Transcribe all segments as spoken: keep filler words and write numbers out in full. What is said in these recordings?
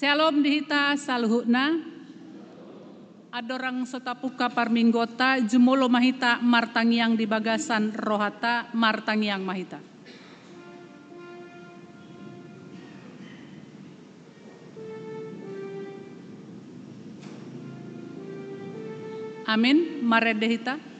Syalom di hita saluhutna. Andorang so tapungka parmingguonta, jumolo ma hita martangiang di bagasan rohanta, martangiang ma hita. Amin. Marende hita.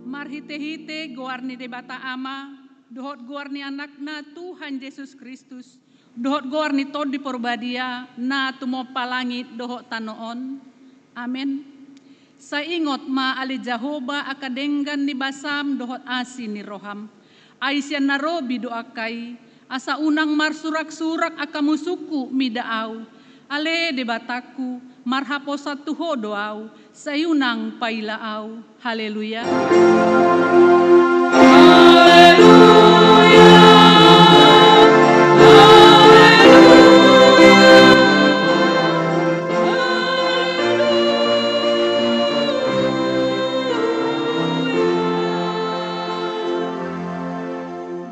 Marhitehite goar ni Debata Ama, dohot goar ni Anakna Tuhan Jesus Kristus, dohot goar ni Tondi Porbadia, na tumompa langit dohot tano on. Amen. Sai ingot ma ale Jahowa angka denggan ni basam dohot asi ni roham. Ai sian na robi do angka i, asa unang marsurak-surak angka musungku mida ahu. Ale Debatangku, marhaposan tu Ho do ahu, sai unang paila ahu. Haleluya. Haleluya. Haleluya.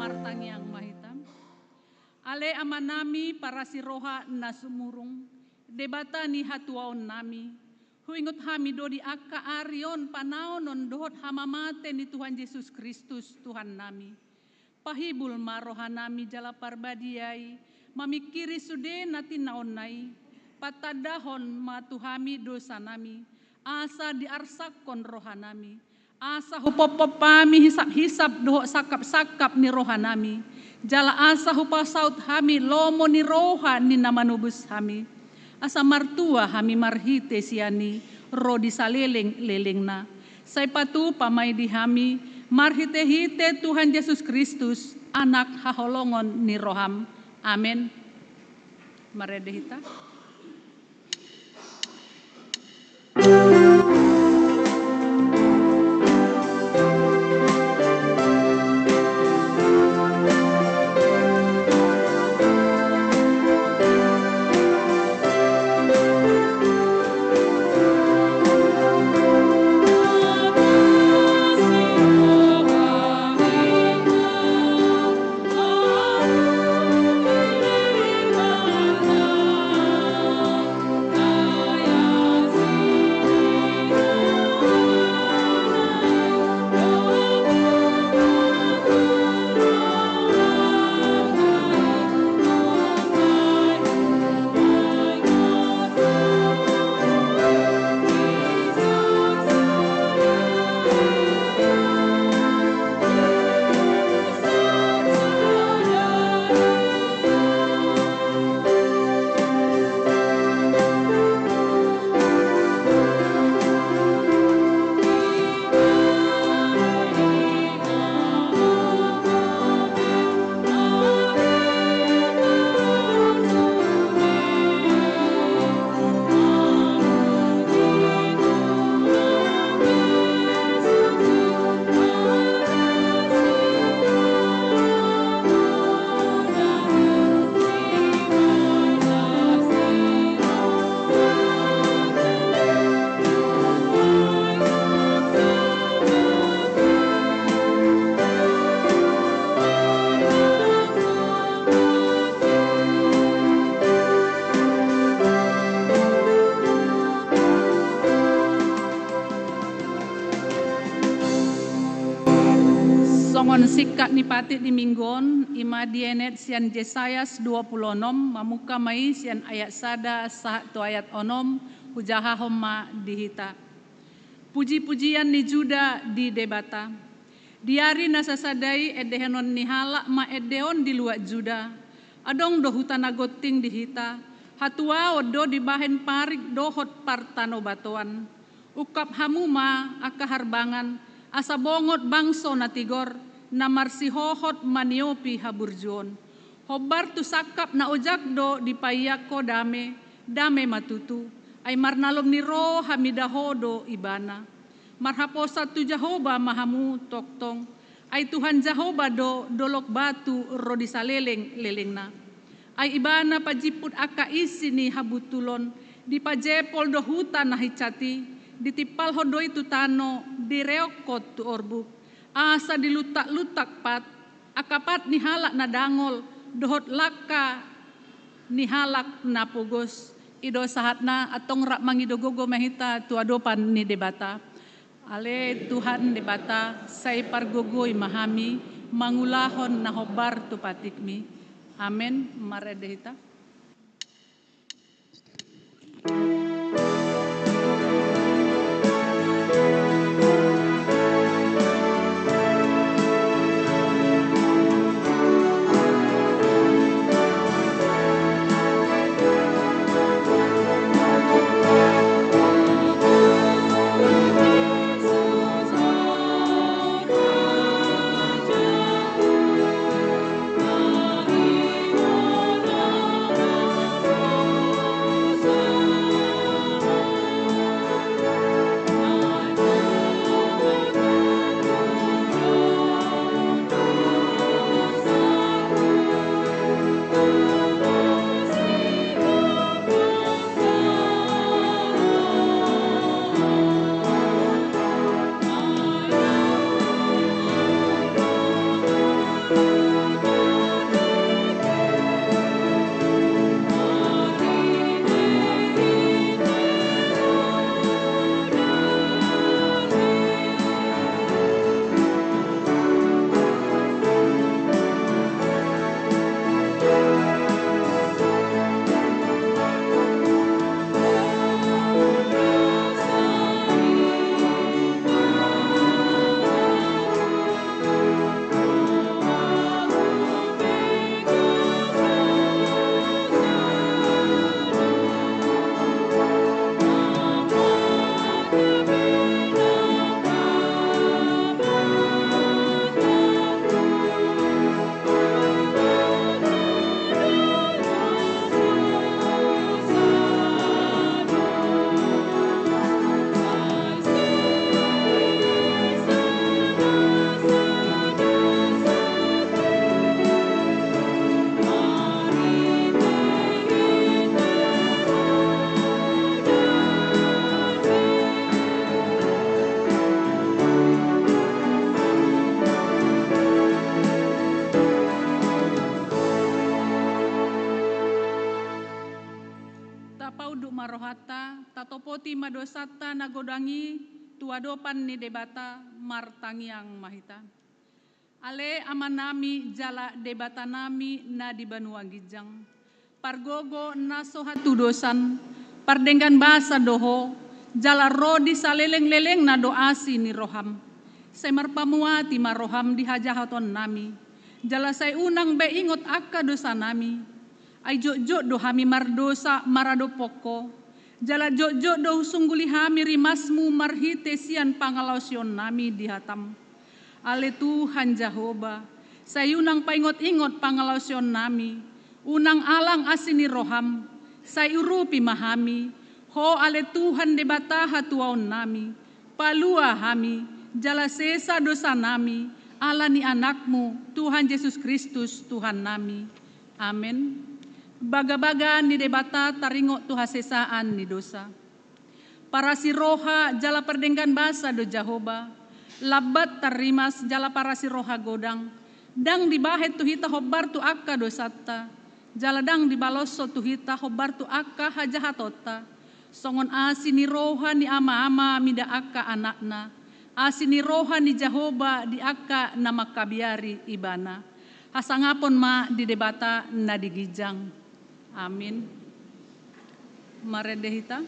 Martangiang ma hita. Ale Amanami parasi roha na sumurung, Debata ni hatuaonnami, huingot hami do di angka ari on panaonon dohot hamamate ni Tuhan Jesus Kristus, Tuhannami. Pahibul ma rohanami jala parbadiai mamingkiri sude na tinaonna i, patandahon ma tu hami dosanami, asa diarsakkon rohanami, asa hupompop hami hisap-hisap dohot sangkap-sangkap ni rohanami, jala asa hupasaut hami lomo ni roha ni na manobus hami, asa martua hami marhite sian i ro di saleleng-lelengna. Sai patupa ma i di hami marhite-hite Tuhan Jesus Kristus, Anak haholongon ni roham. Amen. Marende hita. Singkat ni patik di minggu on, i ma dienet sian Jesayas dua pulu onom, mamungka ma i sian ayat sada sahat tu ayat onom, hujahahon ma di hita. Puji-pujian ni Juda di Debata. Di ari na sasada i endehenon ni halak ma ende on di luat Juda. Adong do huta na gonting di hita, hatuaon do dibahen parik dohot partanobatoan. Ungkap hamu ma angka harbangan, asa bongot bangso na tigor, na marsihohot maniopi haburjuon. Hombar tu sangkap na ojak do dipaiak ho dame, dame ma tutu, ai marnalum ni roha mida ho do ibana. Marhaposan tu Jahowa ma hamu tongtong, ai Tuhan Jahowa do dolok batu ro di saleleng-lelengna. Ai ibana pajimput angka isi ni habuntulon, dipajepol do huta na hinsat i, ditimpalhon do i tu tano, direokkon tu orbuk, asa diluntak-luntak pat, angka pat ni halak na dangol, dohot langka ni halak na pogos. I do sahatna, antong rap mangido gogo ma hita tu adopan ni Debata. Ale Tuhan Debata, sai pargogoi ma hami mangulahon na hombar tu patikmi. Amen. Marende hita. Tapaunduk ma rohanta, tatopoti ma dosanta na godang i tu adopan ni Debata, martangiang ma hita. Ale Amanami jala Debatanami na di banua ginjang, pargogo na so hatudosan, pardenggan basa do Ho, jala ro di saleleng-lelengna do asi ni roham. Sai marpamuati ma roham di hajahatonnami, jala sai unang be ingot angka dosanami. Ai jotjot do hami mardosa maradophon Ho, jala jotjot do husungguli hami rimasmu marhite sian pangalaosionnami di hatam. Ale Tuhan Jahowa, sai unang paingot-ingot pangalaosionnami, unang alang asi ni roham, sai urupi ma hami, Ho ale Tuhan Debata hatuaonnami, palua hami, jala sesa dosanami, ala ni Anakmu, Tuhan Jesus Kristus, Tuhannami. Amen. Bagabaga ni Debata taringot tu hasesaan ni dosa. Parasi roha jala pardenggan basa do Jahowa, lambat tarrimas jala parasi roha godang, ndang dibahen tu hita hombar tu angka dosanta, jala ndang dibaloshon tu hita hombar tu angka hajahatonta. Songon asi ni roha ni ama-ama mida angka anakna, Asi ni roha ni Jahowa di angka na mangkabiari ibana. Hasangapon ma di Debata na di ginjang. Amin. Marende hita.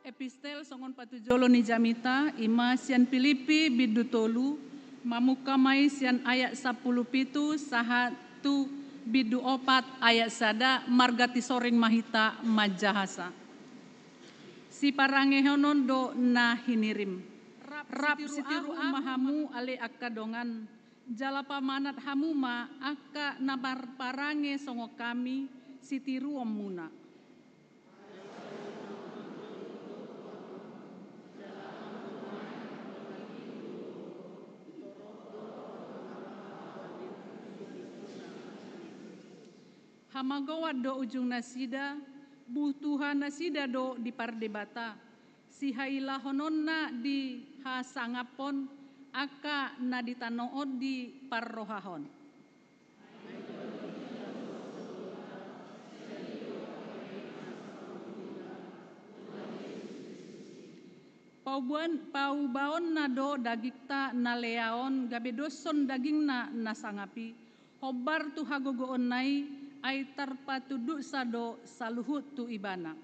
Epistel songon patujolo ni jamita, ima sian Pilipi bindu tolu, mamungka ma i sian ayat sampulu pitu sahat tu bindu opat ayat sada, marganti soring ma hita manjahasa. Siparangehonon do na hinirim. Rap sitiruon ma hamu ale angka dongan, jala pamanat hamu ma angka na marparange songon hami sitiruonmuna. Hamagoan do ujungnasida, butuhanasida do dipardebata, sihailahononna di hasangapon angka na di tano on diparrohahon. Paubuan-, paubaonna do dagingta na lea on gabe doshon dagingna na sangap i, hombar tu hagogoonna i, ai tarpatunduksa do saluhut tu ibana.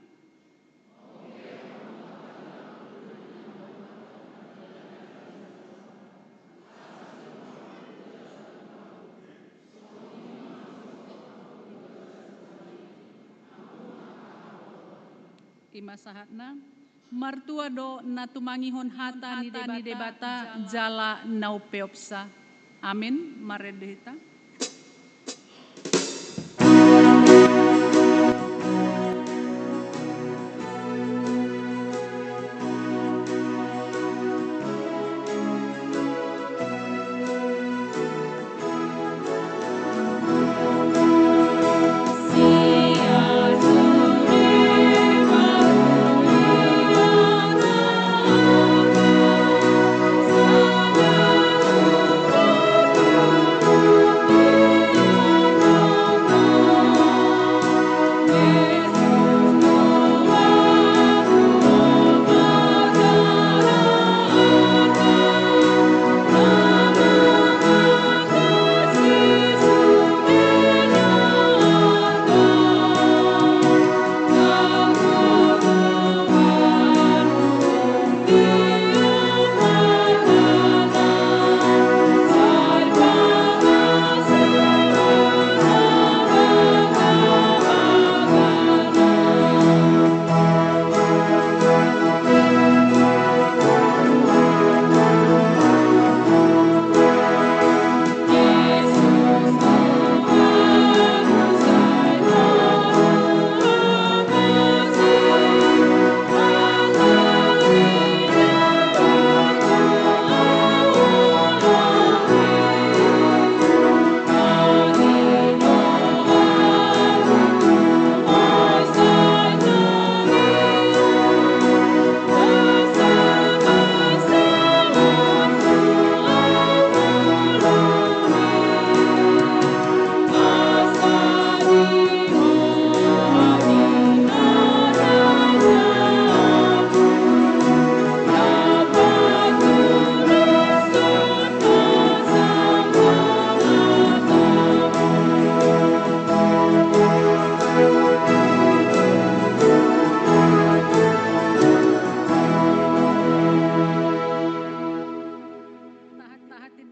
Ima sahatna. Martua do na tumangihon hata ni Debata jala na umpeopsa. Amin. Marende hita.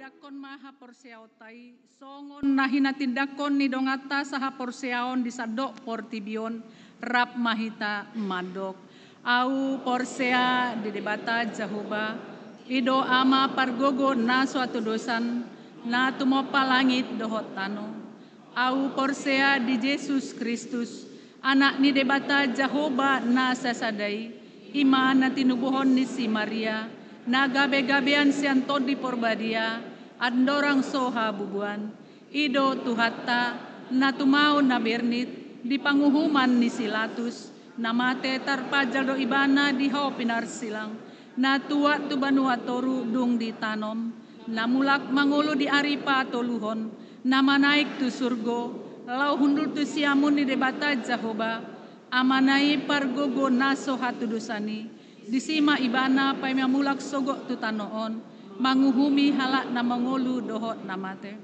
Tindakkon ma haporseaonta i, songon na hinatindakon ni donganta sahaporseaon di sandok portibi on, rap ma hita mandok. Ahu porsea di Debata Jahowa, i do Ama pargogo na so hatudosan, na tumompa langit dohot tano. Ahu porsea di Jesus Kristus, Anak ni Debata Jahowa na sasada i, i ma na tinubuhon ni si Maria, na gabegabean sian Tondi Porbadia, andorang so habubuan. I do Tuhanta, na tumao na bernit, di panguhuman ni si Latus, na mate tarpajal do ibana di hau pinarsilang, na tuat tu banua toru dung ditanom, na mulak mangolu di ari patoluhon, na manaek tu surgo, laho hundul tu siamun ni Debata Jahowa, Amana i pargogo na so hatudosan i, disi ma ibana paima mulak sogot tu tano on, manguhumi halak na mangolu dohot na mate.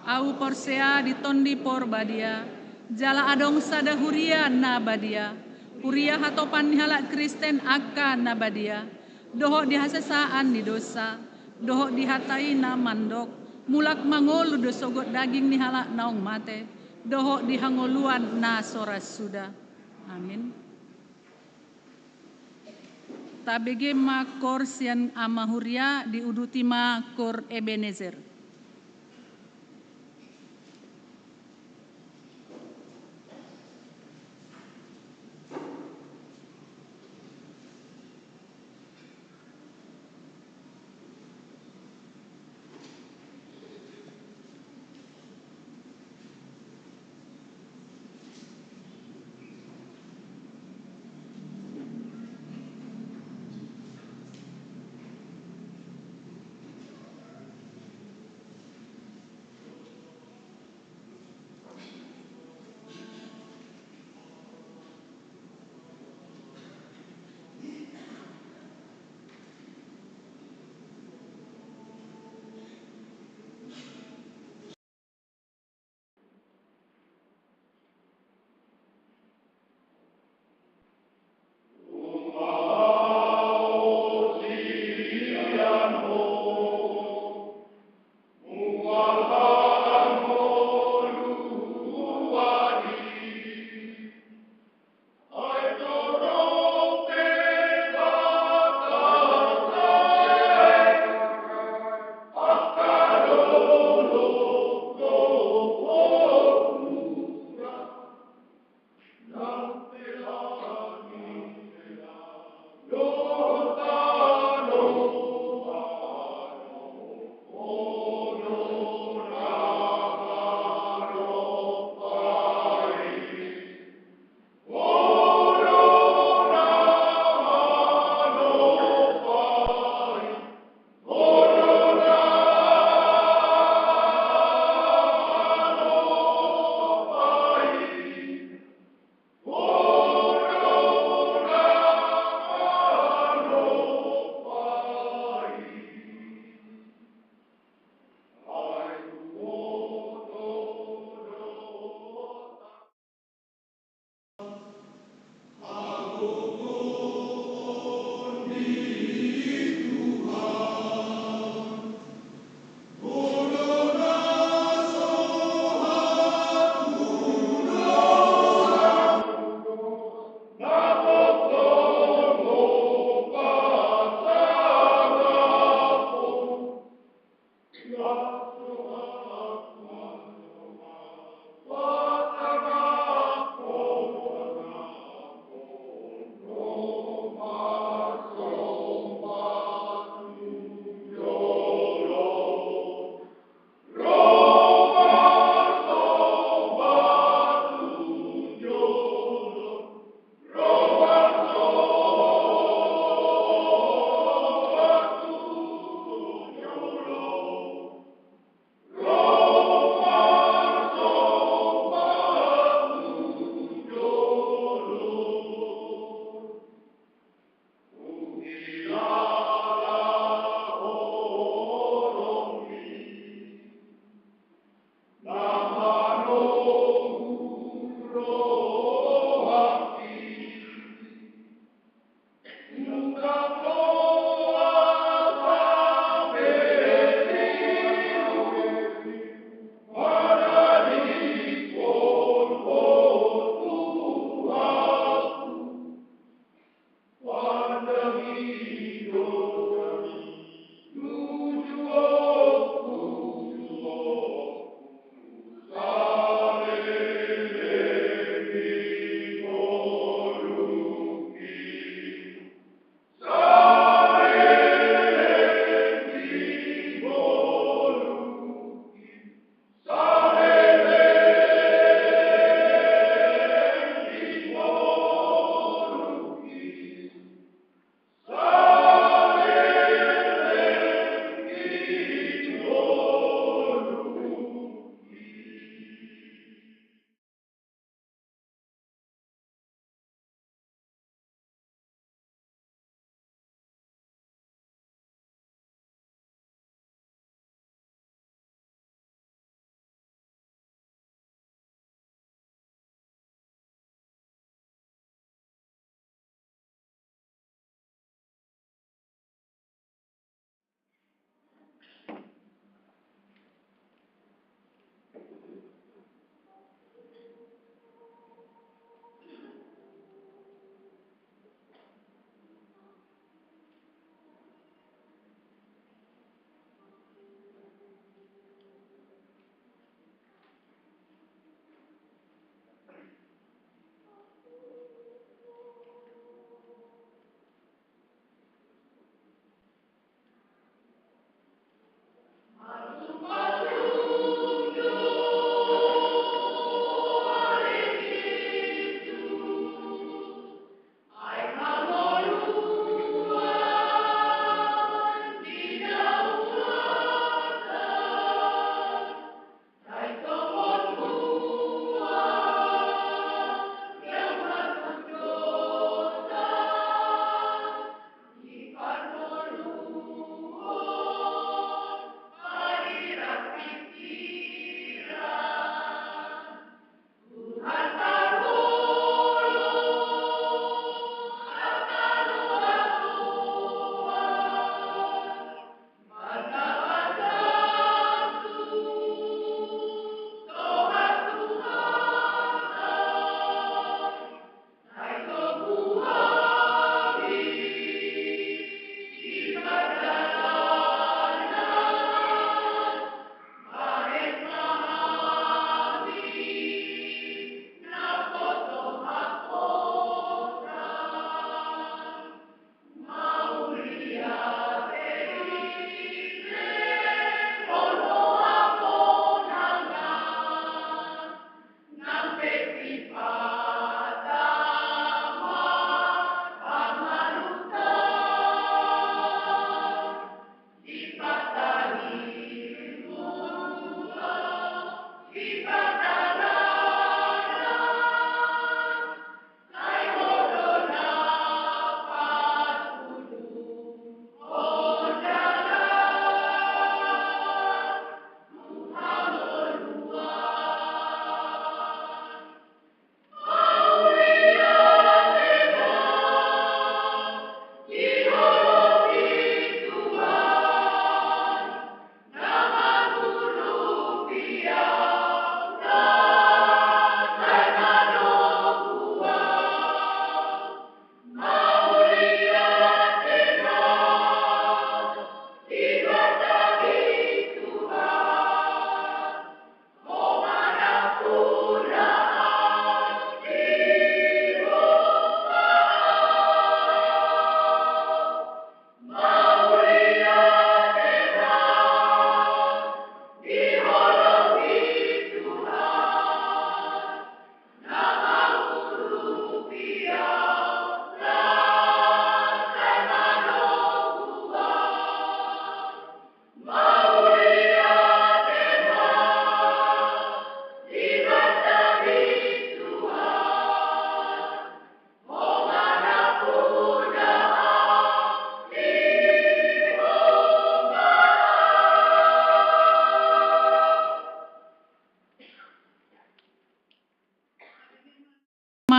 Ahu porsea di Tondi Porbadia, jala adong sada huria na badia, huria hatopan ni halak Kristen angka na badia, dohot di hasesaan ni dosa, dohot di hata i na mandok, mulak mangolu do sogot daging ni halak naung mate, dohot di hangoluan na so ra suda. Amin. Tabege ma koor sian Ama Huria, diuduti ma koor Ebenezer.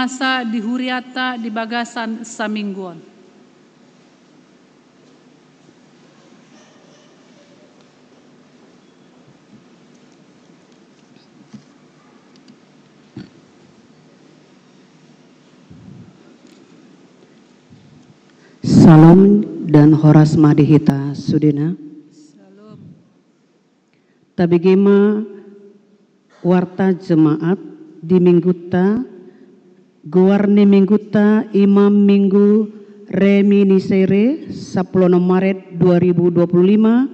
masa di huriata di bagasan saminggu on. Salam dan horas ma di hita sudena. Tabege ma warta jemaat di minggunta. Goar ni minggunta ima Minggu Reminiscere, sampulu onom Maret dua ribu dua puluh lima.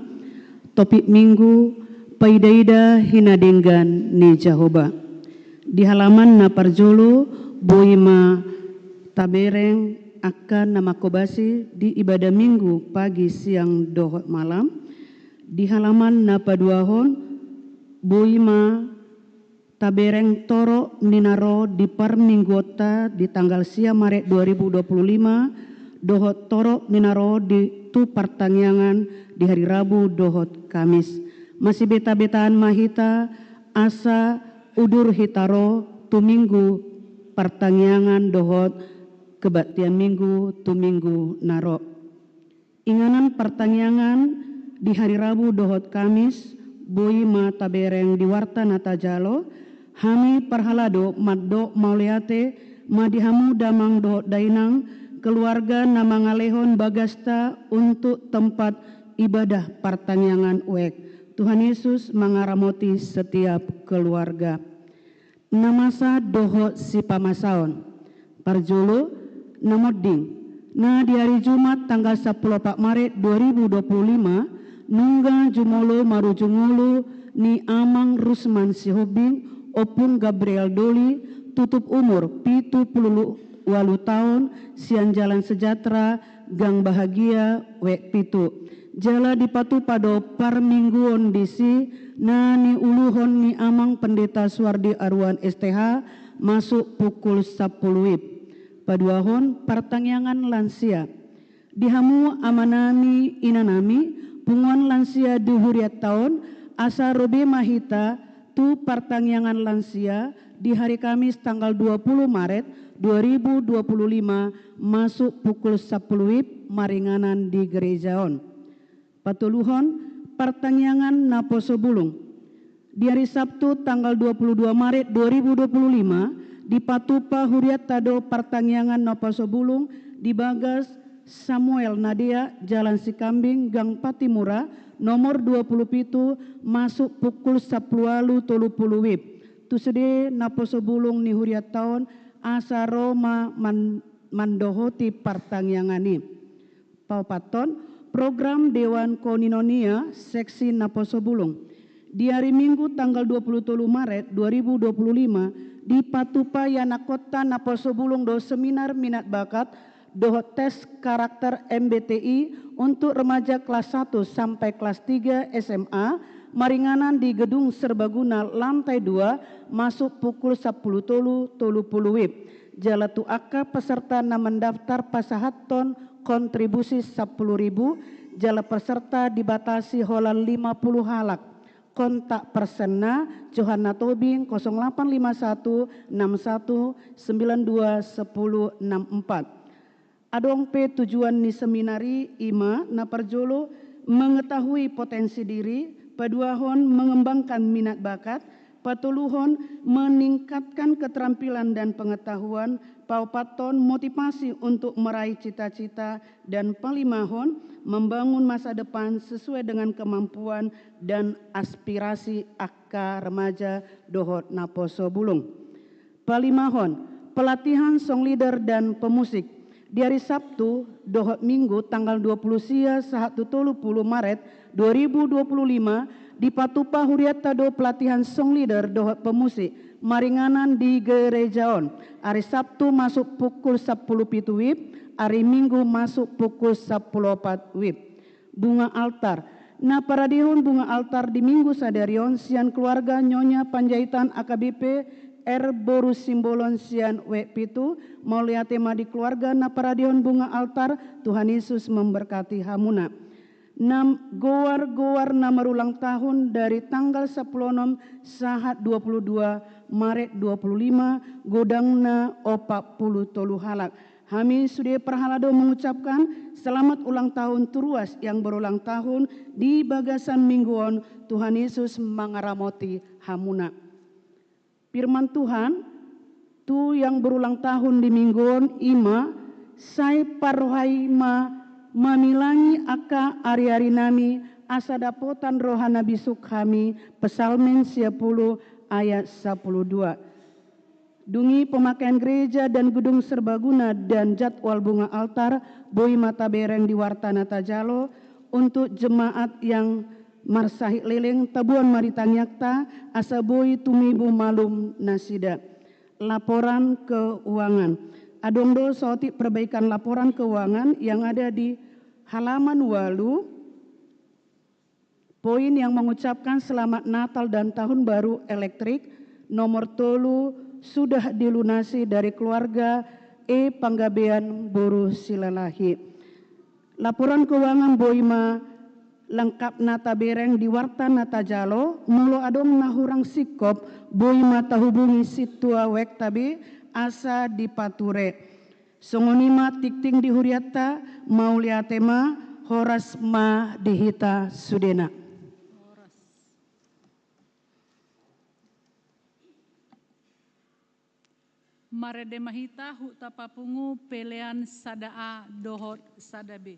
Topik minggu: Paida-ida hinadenggan ni Jahowa. Di halaman na parjolo boi ma tabereng angka na mangkobasi di ibadah minggu pagi, siang dohot malam. Di halaman na paduahon boi ma tabereng torop ni na ro di parmingguonta di tanggal sia Maret dua ribu dua puluh lima, dohot torop ni na ro di tu partangiangan di hari Rabu dohot Kamis. Masibeta-betaan ma hita asa udur hita ro tu minggu partangiangan dohot kebaktian minggu tu minggu na ro. Inganan partangiangan di hari Rabu dohot Kamis boi ma tabereng di warta na tajalo. Hami parhalado mandok mauliate ma di hamu damang dohot dainang, keluarga na mangalehon bagasta untuk tempat ibadah partangiangan wek. Tuhan Yesus mangaramoti setiap keluarga. Na masa dohot sipamasaon. Parjolo, na monding. Na di ari Jumat tanggal sampulu opat Maret dua ribu dua puluh lima, nunga jumolo marujung ngolu ni Amang Rusman Sihombing, Ompung Gabriel Doli, tutup umur pitu pulu ualu taon, sian Jalan Sejahtera, Gang Bahagia, wek pitu. Jala dipatupa do parmingguon disi, na niuluhon ni Amang Pendeta Suardi Aruan S T H, masuk pukul sampulu wib. Paduahon, partangiangan lansia. Di hamu amanami, inanami, punguan lansia di hurianta on, asa ro be ma hita tu partangiangan lansia di hari Kamis tanggal dua puluh Maret dua ribu dua puluh lima, masuk pukul sampulu wib, maringanan di gereja on. Patoluhon, partangiangan naposo bulung. Di ari Sabtu tanggal dua pulu dua Maret dua ribu dua pulu lima, dipatupa hurianta do partangiangan naposo bulung di bagas Samuel Nadea, Jalan Sikambing, Gang Patimura, nomor dua pulu pitu, masuk pukul sampulu ualu tolu pulu wib. Tu sude naposo bulung ni hurianta on, asa ro ma man-, mandohoti partangiangan i. Paopathon, program Dewan Koinonia seksi naposo bulung. Di ari Minggu tanggal dua pulu tolu Maret dua ribu dua pulu lima, dipatupa ianakhonta naposo bulung do seminar minat bakat dohot tes karakter M B T I untuk remaja kelas satu sampai kelas tiga S M A, maringanan di Gedung Serbaguna lantai dua, masuk pukul sampulu tolu tolu pulu wib. Jala tu angka peserta na mendaftar pasahathon kontribusi sampulu ribu, jala peserta dibatasi holan lima pulu halak. Kontak persenna Johanna Tobing, kosong delapan lima satu enam satu sembilan dua sepuluh enam empat. Adong pe tujuan ni seminar i, ima na parjolo, mengetahui potensi diri, paduahon, mengembangkan minat bakat, patoluhon, meningkatkan keterampilan dan pengetahuan, paopathon, motivasi untuk meraih cita-cita, dan palimahon, membangun masa depan sesuai dengan kemampuan dan aspirasi angka remaja dohot naposo bulung. Palimahon, pelatihan song leader dan pemusik. Di ari Sabtu dohot Minggu tanggal dua pulu sia sahat tu tolu pulu Maret dua ribu dua pulu lima, dipatupa hurianta do pelatihan song leader dohot pemusik, maringanan di gereja on. Ari Sabtu masuk pukul sampulu pitu wib, ari Minggu masuk pukul sampulu opat wib. Bunga altar. Na paradehon bunga altar di Minggu sadari on sian keluarga Nyonya Panjaitan A K B P R boru Simbolon sian wek pitu. Mauliate ma di keluarga na paradehon bunga altar. Tuhan Yesus memberkati hamuna. Nam goar-goar na marulang tahun dari tanggal sapuluh onom sahat dua puluh dua Maret dua puluh lima, godangna opat puluh tolu halak. Hami sude parhalado mengucapkan selamat ulang tahun tu ruas yang berulang tahun di bagasan minggu on. Tuhan Yesus mangaramoti hamuna. Firman Tuhan, tu yang berulang tahun di minggu on ima, sai parrohai ma mamilangi angka ari-ari nami, asa dapotan roha na bisuk hami, Psalmen sia puluh ayat sapuluh dua. Dung i pemakaian gereja dan gedung serbaguna dan jadwal bunga altar, boi ma tabereng di warta na tajalo, untuk jemaat yang marsahit leleng, taboan ma di tangiangta, asa boi tumibu malum nasida. Laporan keuangan. Adong do saotik perbaikan laporan keuangan yang ada di halaman walu. Poin yang mengucapkan selamat Natal dan Tahun Baru elektrik nomor tolu sudah dilunasi dari keluarga E Panggabean boru Silalahi. Laporan keuangan boi ma lengkapna tabereng di warta na tajalo, molo adong na hurang singkop, boi ma tahubungi sintua wekta be asa dipature. Songon i ma tingting di hurianta, mauliate ma, horas ma di hita sudena. Marende ma hita, huhut tapapungu pelean sada A dohot sada B.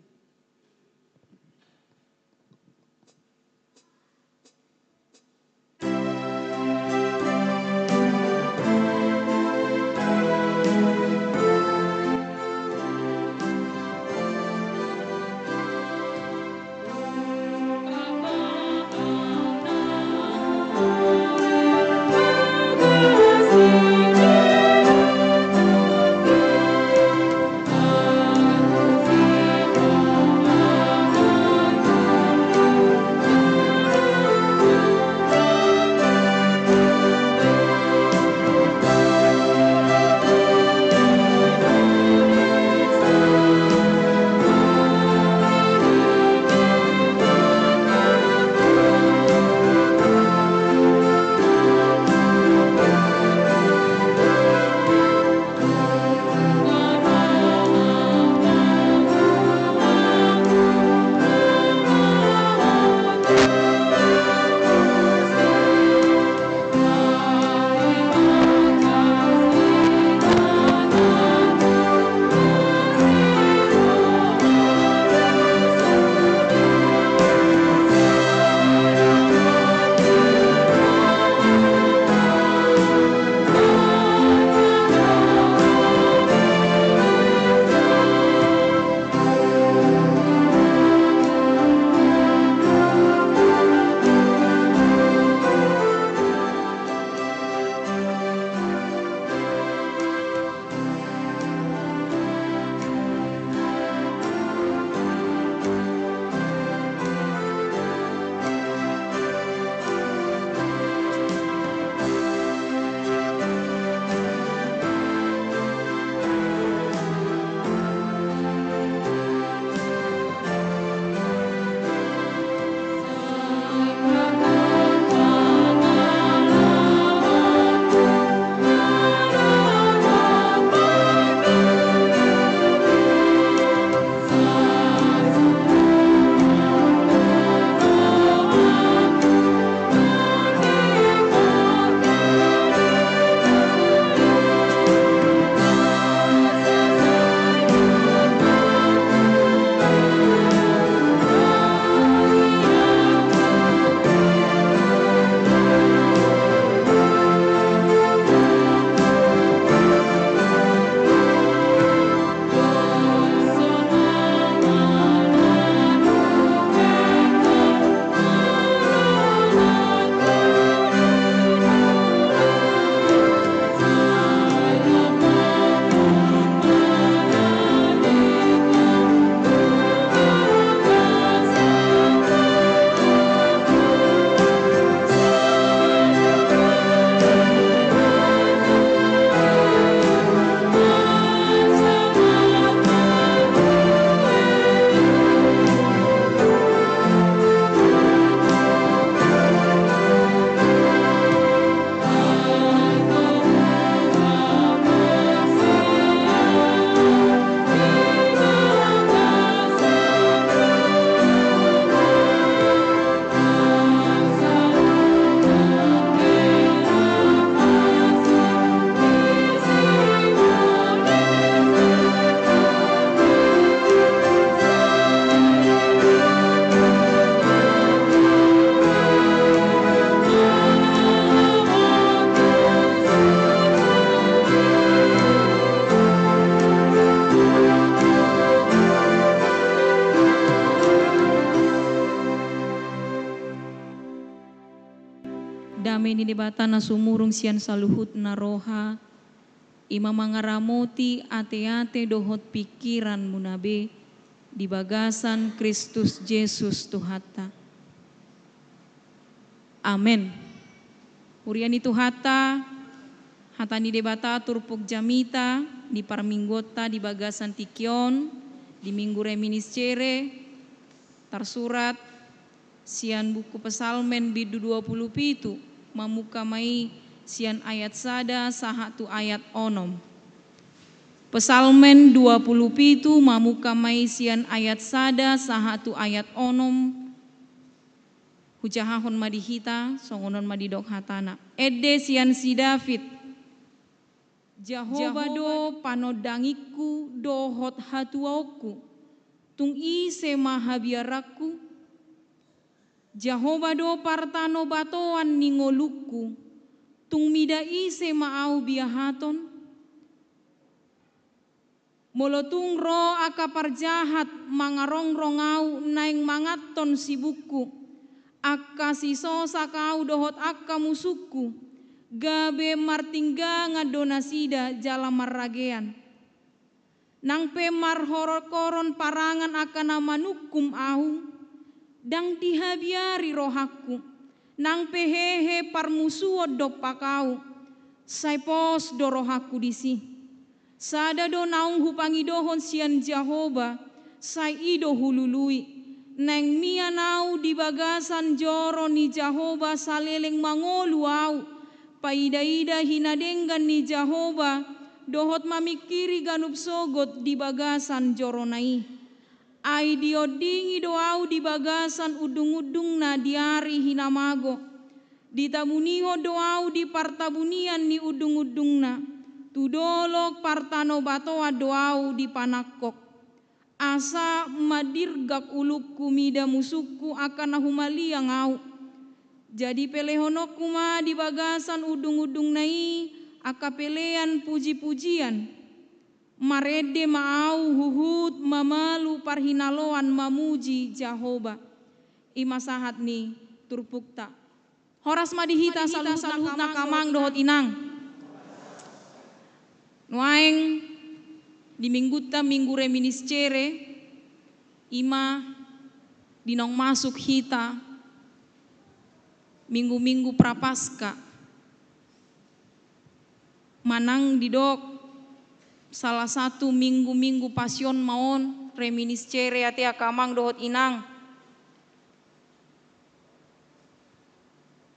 Dame ni Debata na sumurung sian saluhutna roha, i ma mangaramoti ateate dohot pingkiranmuna be di bagasan Kristus Jesus Tuhanta. Amen. Huria ni Tuhanta, hata ni Debata turpuk jamita di parmingguonta di bagasan tingki on, di Minggu Reminiscere, tarsurat sian buku Psalmen bindu dua pulu pitu, mamungka ma i sian ayat sada sahat tu ayat onom. Psalmen dua pulu pitu, mamungka ma i sian ayat sada sahat tu ayat onom. Hujahahon ma di hita, songon on ma didok hatana. Ende sian si David. Jahowa do panondangingku dohot hatuaonku, tung ise ma habiaranku? Jahowa do partanobatoan ni ngolungku, tung mida ise ma ahu biahaton? Molo tung ro angka parjahat mangarongrong ahu naeng manganhon sibukku, angka sisosak ahu dohot angka musungku, gabe martinggangan do nasida jala marragean. Nang pe marhorhorhon parangan angka na manungkum ahu, ndang dihabiari rohangku. Nang pe hehe parmusuon dompak ahu, sai pos do rohangku disi. Sada do naung hupangidohon sian Jahowa, sai i do hulului. Naeng mian ahu di bagasan joro ni Jahowa saleleng mangolu ahu, paidaida hinadenggan ni Jahowa, dohot mamingkiri ganup sogot di bagasan jorona i. Ai diondingi do ahu di bagasan undungundungna di ari hinamago. Ditabunihon do ahu di partabunian ni undungundungna. Tu dolok partanobatoan do ahu dipanangkok. Asa madirgak ulungku mida musungku angka na humaliang ahu. Jadi pelehononku ma di bagasan undungundungna i angka pelean pujipujian. Marende ma ahu huhut mamalu parhinaloan mamuji Jahowa. I ma sahat ni turpukta. Horas ma di hita saluhutna angka amang dohot inang. Nuaeng di minggunta Minggu Reminiscere, i ma di naung masuk hita minggu-minggu Prapaska. Manang didok salah satu minggu-minggu Pasion ma on, Reminiscere ate angka amang dohot inang.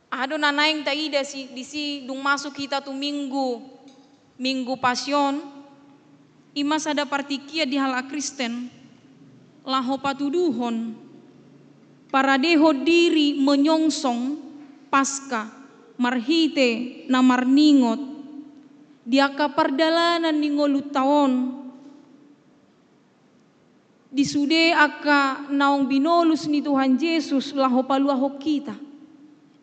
Aha do na naeng taida si, disi dung masuk hita tu minggu, minggu Pasion, i ma sada partingkian di halak Kristen, laho patuduhon, paradehon diri menyongsong Paska, marhite na marningot, di angka pardalanan ni ngolunta on, di sude angka naung binolus ni Tuhan Jesus laho paluahon hita.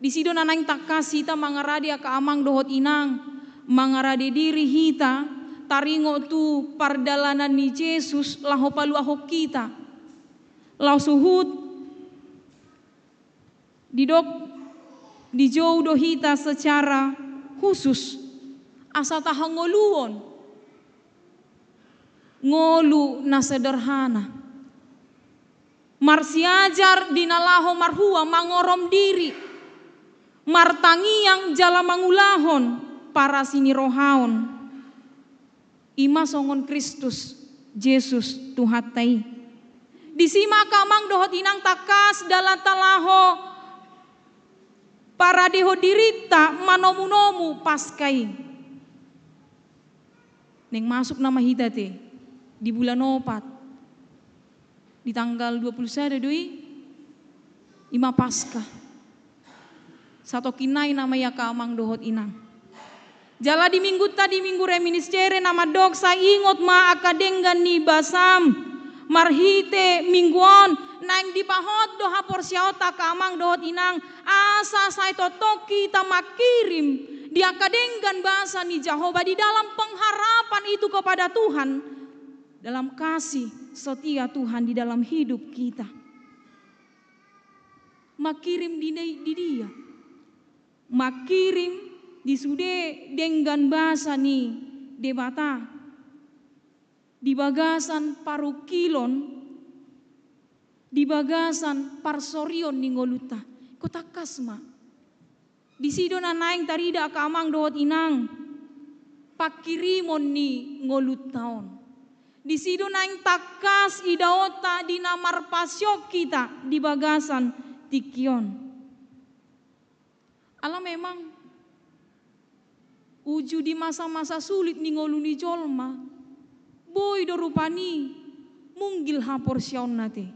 Disi do na naeng tangkas hita mangarade angka amang dohot inang, mangarade diri hita, taringot tu pardalanan ni Jesus laho paluahon hita. Laos huhut didok dijou do hita secara khusus, asa tahangoluon ngolu na sederhana. Marsiajar di na laho marhua mangorom diri, martangiang jala mangulahon parasinirohaon. I ma songon Kristus Jesus Tuhanta i. Disi ma angka amang dohot inang tangkas dalanta laho paradehon dirinta manomunomu Paska i. Naeng masuk nama hita ate di bulan opat. Di tanggal dua puluh sada do i, i ma Paska. Satongkin nai nama i angka amang dohot inang. Jala di minggunta di Minggu Reminiscere na mandok sai ingot ma angka denggan ni basam. Marhite minggu on, naeng dipahot do haporseaonta angka amang dohot inang, asa sai tongtong hita mangkirim di angka denggan basa ni Jahowa di dalam pengharapan itu kepada Tuhan. Dalam kasih setia Tuhan di dalam hidup kita. Mangkirim di, di dia. mangkirim di sude denggan basa ni Debata di bagasan parungkilon, di bagasan parsorion ni ngolunta. Ingkon tangkas ma. Disi do na naeng tarida angka amang dohot inang pangkirimon ni ngolunta on. Disi do naeng tangkas idaonta di na marpasyok hita di bagasan tingki on. Ala memang uju di masa-masa sulit ni ngolu ni jolma, boi do rupani munggil haporseaonna te.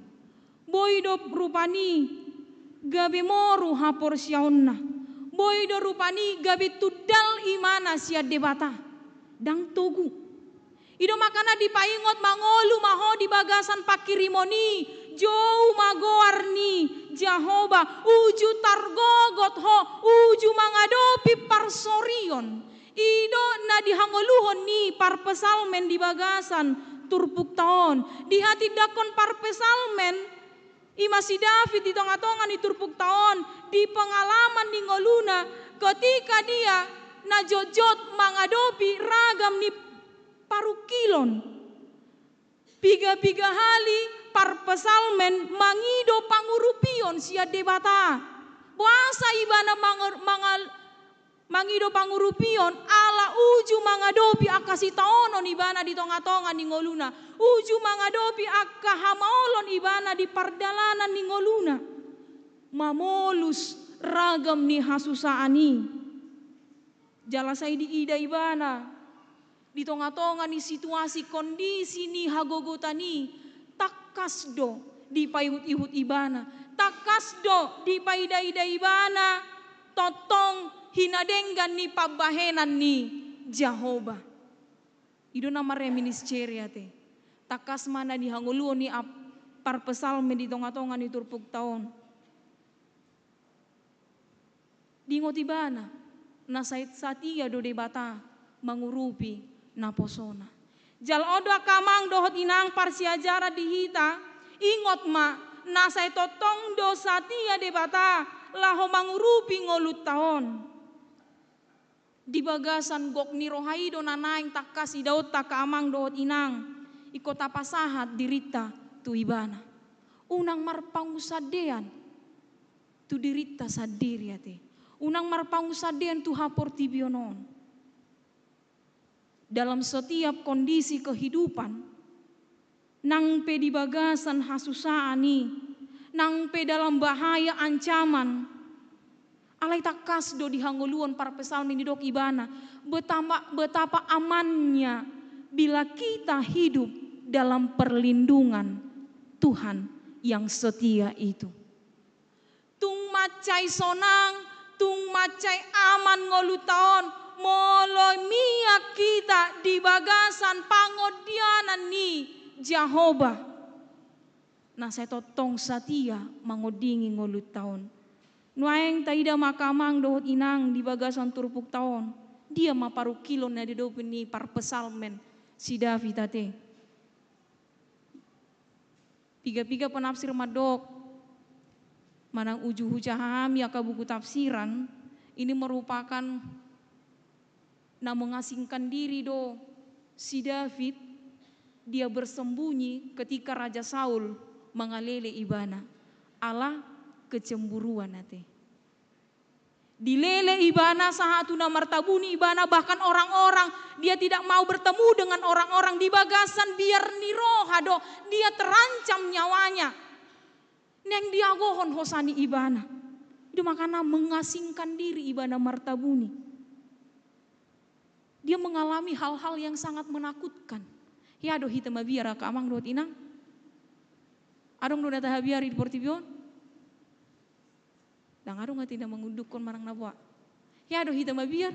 Boi do rupani gabe moru haporseaonna. Boi do rupani gabe tundal imana sian Debata. Ndang togu. I do makana dipaingot, mangolu ma ho di bagasan pangkirimon i, jou ma goar ni Jahowa, uju targogot ho, uju mangadopi parsorion. I do na dihangoluhon ni parpsalmen di bagasan turpukta on. Dihatindangkon parpsalmen, i ma si David di tonga-tonga ni turpukta on, di pengalaman ni ngoluna, ketika dia na jotjot mangadopi ragam ni parungkilon. Piga-piga hali parpsalmen mangido pangurupion sian Debata. Boasa ibana mangal-, mangal-, mangido pangurupion? Ala uju mangadopi angka sitaonon ibana di tonga-tonga ni ngoluna. Uju mangadopi angka hamaolon ibana di pardalanan ni ngoluna. Mamolus ragam ni hasusaan i. Jala sai diida ibana di tonga-tonga ni situasi kondisi ni hagogotan i, tangkas do dipaihut-ihut ibana, tangkas do dipaida-ida ibana tongtong hinadenggan ni pambahenan ni Jahowa. I do na marreminiscere ate. Tangkas ma na dihangoluhon ni ap-, parpsalmen di tonga-tonga ni turpukta on. Diingot ibana, na sai satia do Debata mangurupi naposona. Jala on do angka amang dohot inang parsiajaran di hita, ingot ma, na sai tongtong do satia Debata laho mangurupi ngolunta on. Di bagasan gok ni roha i do na naeng tangkas idaonta angka amang dohot inang, ingkon tapasahat dirinta tu ibana. Unang marpangunsandean tu dirinta sandiri ate. Unang marpangunsandean tu haportibion on. Dalam setiap kondisi kehidupan, nang pe di bagasan hasusaan i, nang pe dalam bahaya ancaman, alai tangkas do dihangoluhon parpsalmen, didok ibana, betapa, betapa amannya bila kita hidup dalam perlindungan Tuhan yang setia itu. Tung mansai sonang, tung mansai aman ngolunta on, molo mian hita di bagasan pangondianan ni Jahowa, na sai tongtong satia mangondingi ngolunta on. Nuaeng taida ma angka amang dohot inang di bagasan turpukta on, dia ma parungkilon na diadopi ni parpsalmen si David ate. Piga-piga penafsir mandok, manang uju hujaha hami angka buku tafsiran, ini merupakan na mengasingkan diri do si David, dia bersembunyi ketika Raja Saul mangalele ibana, ala kecemburuan ate. Dilele ibana sahat tu na martabuni ibana, bahkan orang-orang, dia tidak mau bertemu dengan orang-orang, di bagasan biar ni roha do, dia terancam nyawanya. Naeng diagohon hosa ni ibana. I do makana mengasingkan diri ibana martabuni. Dia mengalami hal-hal yang sangat menakutkan. Hea do hita mabiar angka amang dohot inang? Adong do na tahabiari di portibi on? Ndang adong ate na mangundukkon manang na boha. Hea do hita mabiar?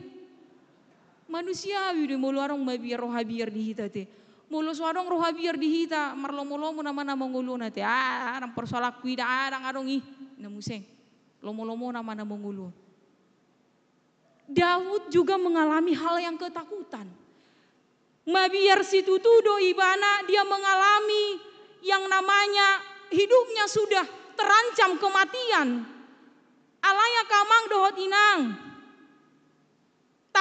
Manusiawi do molo adong mabiar, roha biar di hita ate. Molo so adong roha biar di hita, marlomo-lomo nama na mangolu on ate. Ah, ndang persoalanku i da, ah, ndang adong i. Na muse. Lomo-lomo nama na mangolu on. Daud juga mengalami hal yang ketakutan. Mabiar situtu do ibana, dia mengalami yang namanya hidupnya sudah terancam kematian. Alai angka amang dohot inang,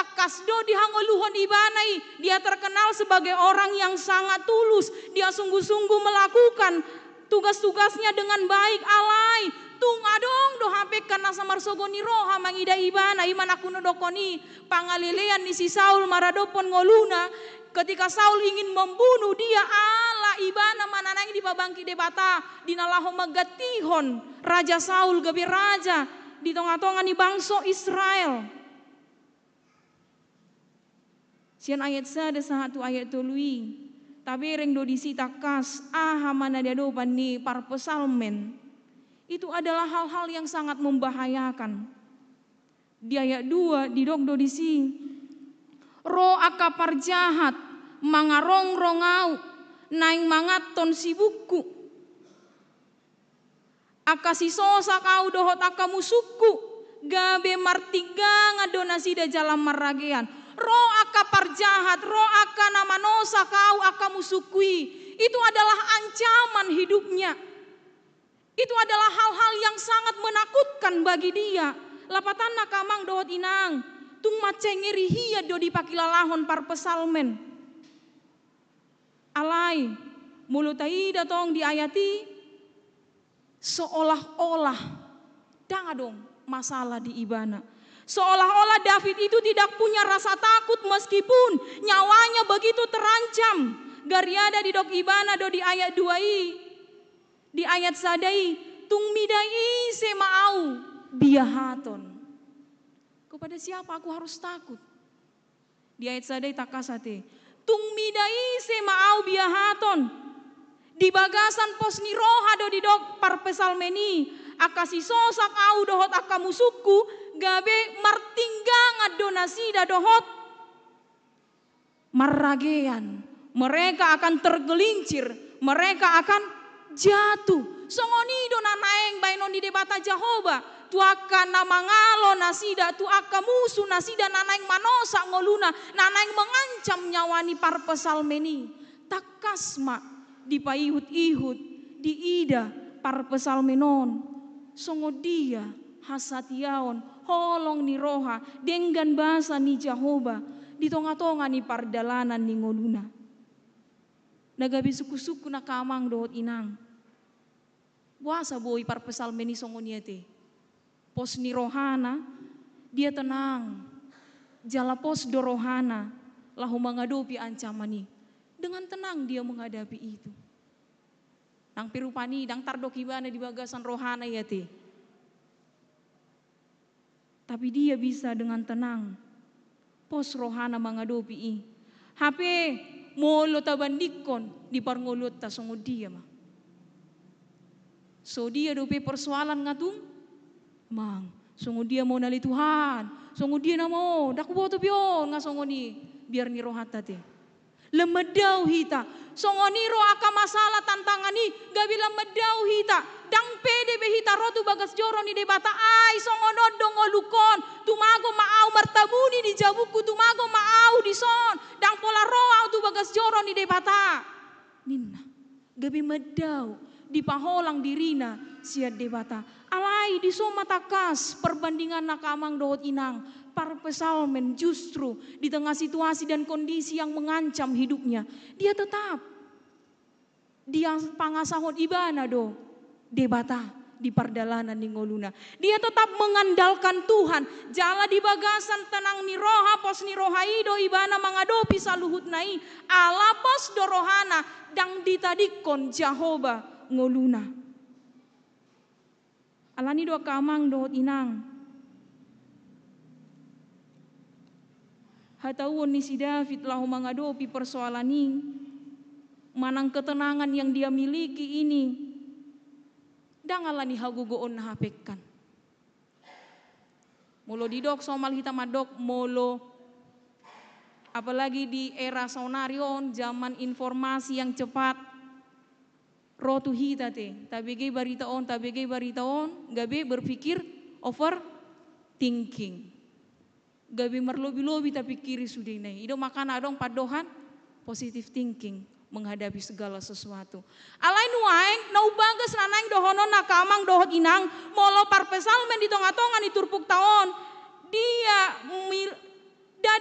Tangkas do dihangoluhon ibana i, dia terkenal sebagai orang yang sangat tulus, dia sungguh-sungguh melakukan tugas-tugasnya dengan baik, alai tung adong do hape angka na so marsogo ni roha mangida ibana. I ma na hudok on i, pangalelean ni si Saul maradophon ngoluna, ketika Saul ingin membunuh dia, ala ibana ma na naeng dipabangkit Debata, di na laho manggantihon Raja Saul gabe raja di tonga-tonga ni bangso Israel. Sian ayat sada sahat tu ayat tolu i, tabereng do disi tangkas aha ma na diadopan ni parpsalmen. Itu adalah hal-hal yang sangat membahayakan. Di ayat dua didok do disi, ro angka parjahat mangarongrong ahu, naeng manganhon sibukku. Angka sisosak ahu dohot angka musukku, gabe martinggangan do nasida jala marragean. Ro angka parjahat, ro angka na manosak ahu, angka musukku i. Itu adalah ancaman hidupnya. Itu adalah hal-hal yang sangat menakutkan bagi dia. Lapatanna angka amang dohot inang, tung mansai ngeri hian do dipakilalahon parpsalmen. Alai, molo taida tong di ayat i, seolah-olah ndang adong masalah di ibana. Seolah-olah David itu tidak punya rasa takut meskipun nyawanya begitu terancam. Gariada didok ibana do di ayat dua i, di ayat sada i, tung mida ise ma ahu biahaton. Kepada siapa aku harus takut? Di ayat sada i tangkas ate. Tung mida ise ma ahu biahaton. Di bagasan pos ni roha do didok parpsalmen i, angka sisosak ahu dohot angka musukku, gabe martinggangan do nasida dohot marragean. Mereka akan tergelincir, mereka akan jatuh. Songon i do na naeng baenon ni Debata Jahowa tu angka na mangalo nasida, tu angka musu nasida na naeng manosak ngoluna, na naeng mengancam nyawa ni parpsalmen i. Tangkas ma dipaihut-ihut, diida parpsalmen on songon dia hasatiaon, holong ni roha, denggan basa ni Jahowa di tonga-tonga ni pardalanan ni ngoluna. Na gabe sungkun-sungkun angka amang dohot inang. Boasa boi parpsalmen i songon i ate? Pos ni rohana, dia tenang. Jala pos do rohana laho mangadopi ancaman i. Dengan tenang dia menghadapi itu. Nang pe rupani ndang tardok ibana di bagasan rohana i ate. Tapi dia bisa dengan tenang pos rohana mangadopi i. Hape molo tabandingkon di parngoluonta songon dia ma. So dia dope persoalan nga tung mang. Songon dia ma on ale Tuhan. Songon dia nama on. Ndang huboto be on nga songon i biar ni rohanta ate. Lam mandao hita. Songon i ro angka masalah tantangan i, gabe lam mandao hita. Ndang pede be hita ro tu bagas joro ni Debata, ai songon on do ngolungkon. Tumagon ma ahu martabuni di jabungku, tumagon ma ahu dison. Ndang pola ro ahu tu bagas joro ni Debata, ninna. Gabe mandao, dipaholang dirina sian Debata. Alai dison ma tangkas perbandinganna angka amang dohot inang. Parpsalmen justru di tengah situasi dan kondisi yang mengancam hidupnya, dia tetap dipangasahon ibana do Debata di pardalanan ni ngoluna. Dia tetap mengandalkan Tuhan. Jala di bagasan tenang ni roha, pos ni roha i do ibana mangadopi saluhutna i. Ala pos do rohana, ndang ditadingkon Jahowa ngoluna. Alani do angka amang dohot inang, hatauon ni si David laho mangadopi persoalan i, manang ketenangan yang dia miliki ini, ndang alani hagogoon na hapengkan. Molo didok somal hita mandok molo, apalagi di era saonari on, zaman informasi yang cepat, ro tu hita ate, tabege barita on, tabege barita on, gabe berpikir overthinking. Gabe marlobi-lobi tapikiri sudena i. I do makana adong pandohan positive thinking menghadapi segala sesuatu. Alai nuaeng, na umbagas na naeng dohonon angka amang dohot inang, molo parpsalmen di tonga-tonga ni turpukta on, dia mil-, nda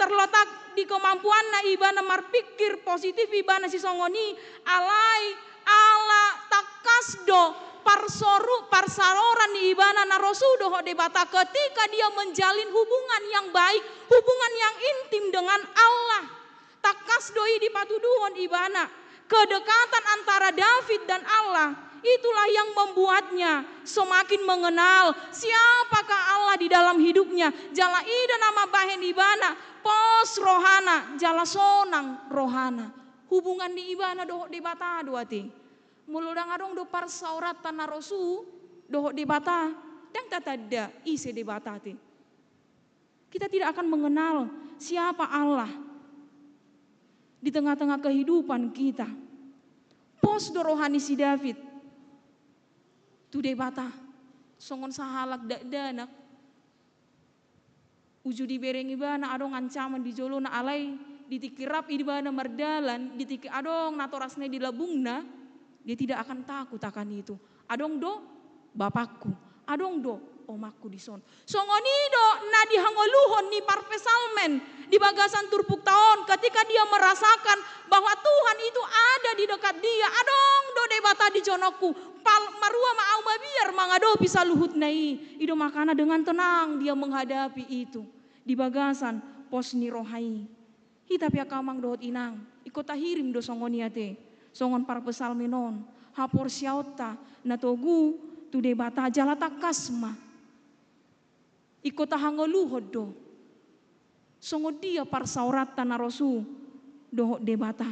Terletak di kemampuanna ibana marpikir positif ibana sisongon i, alai ala tangkas do parsoru-, parsaoran ni ibana na rosu dohot Debata ketika dia menjalin hubungan yang baik, hubungan yang intim dengan Allah. Tangkas do i dipatuduhon ibana. Kedekatan antara David dan Allah, itulah yang membuatnya semakin mengenal siapakah Allah di dalam hidupnya. Jala i do na mambahen ibana pos rohana, jala sonang rohana. Hubungan ni ibana dohot Debata do ate. Molo ndang adong do parsaoranta na rosu dohot Debata, ndang tatanda ise Debata ate. Kita tidak akan mengenal siapa Allah di tengah-tengah kehidupan kita. Pos do roha ni si David tu Debata, songon sahalak dakdanak. Uju dibereng ibana adong ancaman di jolona, alai di tingki rap ibana mardalan, di tingki adong natorasna di lambungna, dia tidak akan takut akan itu. Adong do Bapakku, adong do omakku dison. Songon i do na dihangoluhon ni parpsalmen di bagasan turpukta on, ketika dia merasakan bahwa Tuhan itu ada di dekat dia. Adong do Debata di jonokku, pal-, marua ma au mabiar mangadopi saluhutna i. I do makana dengan tenang dia menghadapi itu di bagasan pos ni roha i. Hita pe angka amang dohot inang, ingkon tahirim do songon i ate, songon parpsalmen on, haporseaonta na togu tu Debata jala tangkas ma. Ingkon tahangoluhon do songon dia parsaoranta na rosu dohot Debata.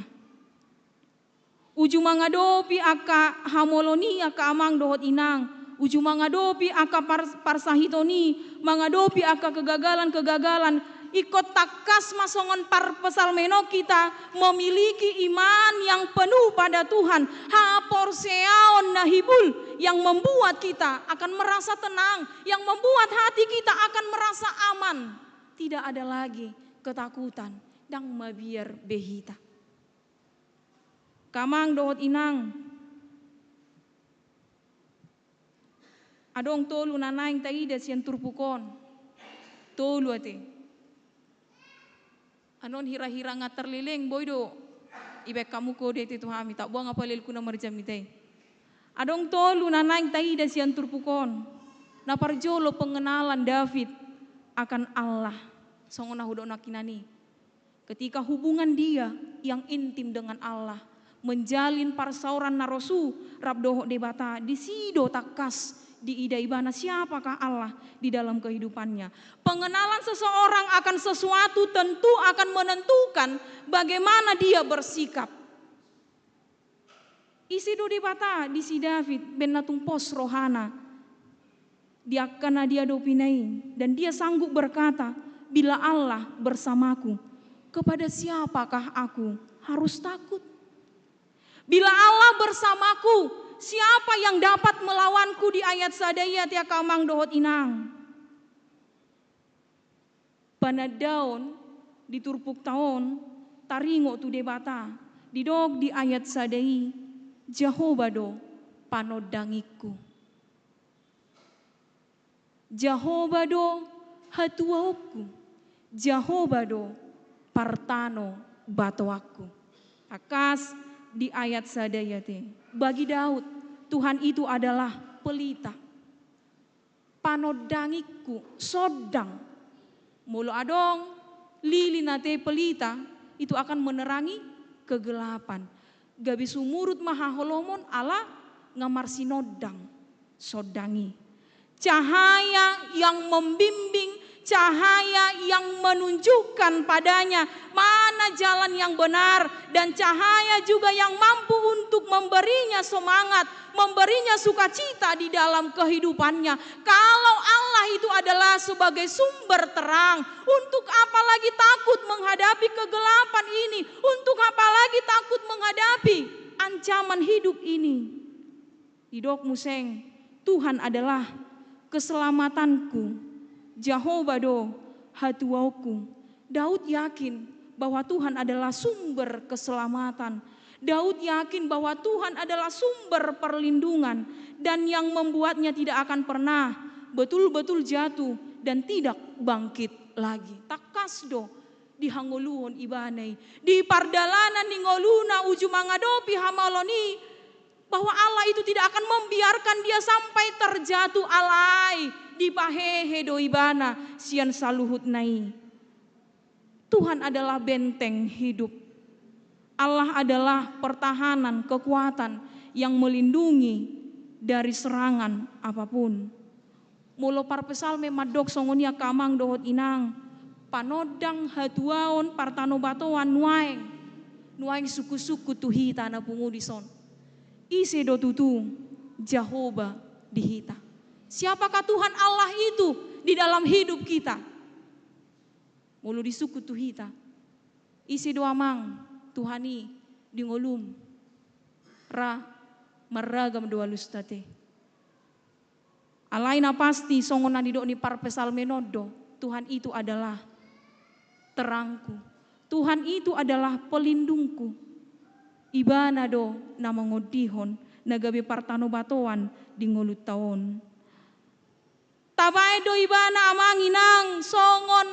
Uju mangadopi angka hamolon i angka amang dohot inang, uju mangadopi angka par-, parsahiton i, mangadopi angka kegagalan-kegagalan, ingkon tangkas ma songon parpsalmen on kita memiliki iman yang penuh pada Tuhan, haporseaon na hibul yang membuat kita akan merasa tenang, yang membuat hati kita akan merasa aman. Tidak ada lagi ketakutan, ndang mabiar be hita. Angka amang dohot inang, adong tolu na naeng taida sian turpuk on. Tolu ate. Anon hira-hira nga terleleng boi do ibaen hamu kode ate tu hami, tak buang apa lelku na marjamita i. Adong tolu na naeng taida sian turpuk on, na parjolo pengenalan David akan Allah. Songon na hudok nangkinan i. Ketika hubungan dia yang intim dengan Allah, menjalin parsaoran na rosu rap dohot Debata, disi do tangkas diida ibana siapakah Allah di dalam kehidupannya. Pengenalan seseorang akan sesuatu tentu akan menentukan bagaimana dia bersikap. Ise do Debata di si David, baen na tung pos rohana di angka na diadopina i, dan dia sanggup berkata, "Bila Allah bersamaku, kepada siapakah aku harus takut? Bila Allah bersamaku, siapa yang dapat melawanku?" Di ayat sada i ate angka amang dohot inang. Panandaon di turpukta on taringot tu Debata, didok di ayat sada i, Jahowa do panondangingku. Jahowa do hatuaonku, Jahowa do partanobatoanku. Tangkas di ayat sada i ate. Bagi Daud, Tuhan itu adalah pelita. Panondangingku, sondang. Molo adong lilin ate pelita, itu akan menerangi kegelapan. Gabe sumurut ma haholomon ala nga marsinondang sondang i. Cahaya yang membimbing, cahaya yang menunjukkan padanya mana jalan yang benar, dan cahaya juga yang mampu untuk memberinya semangat, memberinya sukacita di dalam kehidupannya. Kalau Allah itu adalah sebagai sumber terang, untuk apa lagi takut menghadapi kegelapan ini? Untuk apa lagi takut menghadapi ancaman hidup ini? Didok muse, Tuhan adalah keselamatanku, Jahowa do hatuaonku. Daud yakin bahwa Tuhan adalah sumber keselamatan. Daud yakin bahwa Tuhan adalah sumber perlindungan dan yang membuatnya tidak akan pernah betul-betul jatuh dan tidak bangkit lagi. Tangkas do dihangoluhon ibana i. Di pardalanan ni ngoluna uju mangadopi hamaolon i, bahwa Allah itu tidak akan membiarkan dia sampai terjatuh, alai dipahehe do ibana sian saluhutna i. Tuhan adalah benteng hidup. Allah adalah pertahanan, kekuatan yang melindungi dari serangan apapun. Molo parpsalmen mandok songon i angka amang dohot inang, panondang, hatuaon, partanobatoan nuaeng, nuaeng sungkun-sungkun tu hita na pungu dison. Ise do tutu Jahowa di hita? Siapakah Tuhan Allah itu di dalam hidup kita? Molo disungkun tu hita, ise do amang Tuhan i di ngolum? Ra marragam do alusta te. Alai na pasti songon na nidok ni parpsalmen on do, Tuhan itu adalah terangku. Tuhan itu adalah pelindungku. Ibana do na mangondihon na gabe partanobatoan di ngolunta on. Tabaen do ibana amang inang songon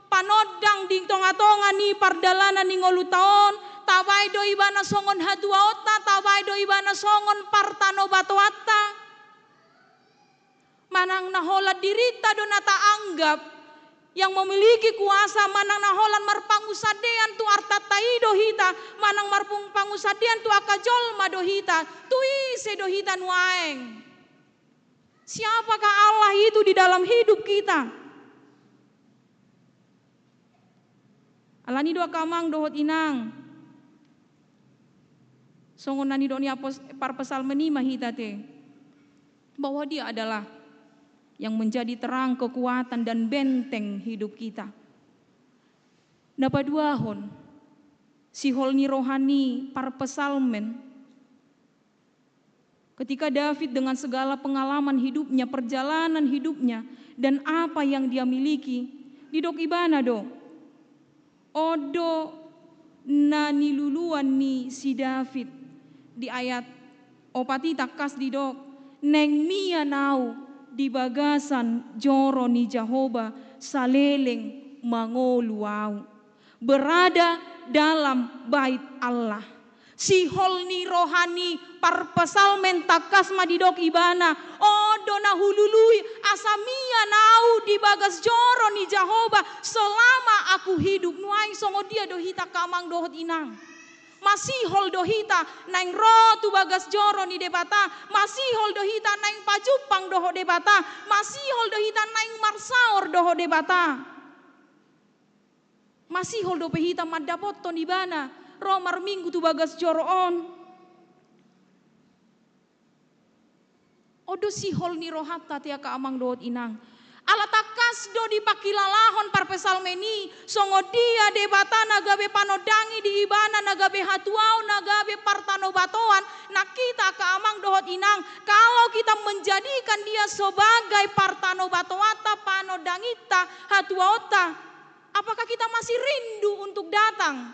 panondang di tonga-tonga ni pardalanan ni ngolunta on, tabaen do ibana songon hatuaonta, tabaen do ibana songon partanobatoanta. Manang na holan dirinta do na taanggap yang memiliki kuasa, manang na holan marpangunsandean tu artanta i do hita, manang marpung-, pangunsandean tu angka jolma do hita, tu ise do hita nuaeng? Siapakah Allah itu di dalam hidup kita? Alani do angka amang dohot inang, songon na nidok ni apos-, parpsalmen i ma hita te, bahwa Dia adalah yang menjadi terang, kekuatan, dan benteng hidup kita. Na paduahon, sihol ni roha ni parpsalmen, ketika David dengan segala pengalaman hidupnya, perjalanan hidupnya, dan apa yang dia miliki, didok ibana do, on do na niluluan ni si David. Di ayat opat i tangkas didok, naeng mian ahu di bagasan joro ni Jahowa saleleng mangolu ahu. Berada dalam bait Allah. Sihol ni roha ni parpsalmen tangkas ma didok ibana, on do na hulului asa mian ahu di bagas joro ni Jahowa selama aku hidup. Nuaeng songon dia do hita angka amang dohot inang? Masihol do hita naeng ro tu bagas joro ni Debata, masihol do hita naeng pajumpang dohot Debata, masihol do hita naeng marsaor dohot Debata. Masihol dope hita mandapothon ibana ro marminggu tu bagas joro on. On do sihol ni rohanta te angka amang dohot inang. Ala tangkas do dipangkilalahon parpsalmen i songon dia Debata na gabe panondangi di ibana, na gabe hatuaon, na gabe partanobatoan, nang hita angka amang dohot inang. Kalau kita menjadikan Dia sebagai partanobatoanta, panondanginta, hatuaonta, apakah kita masih rindu untuk datang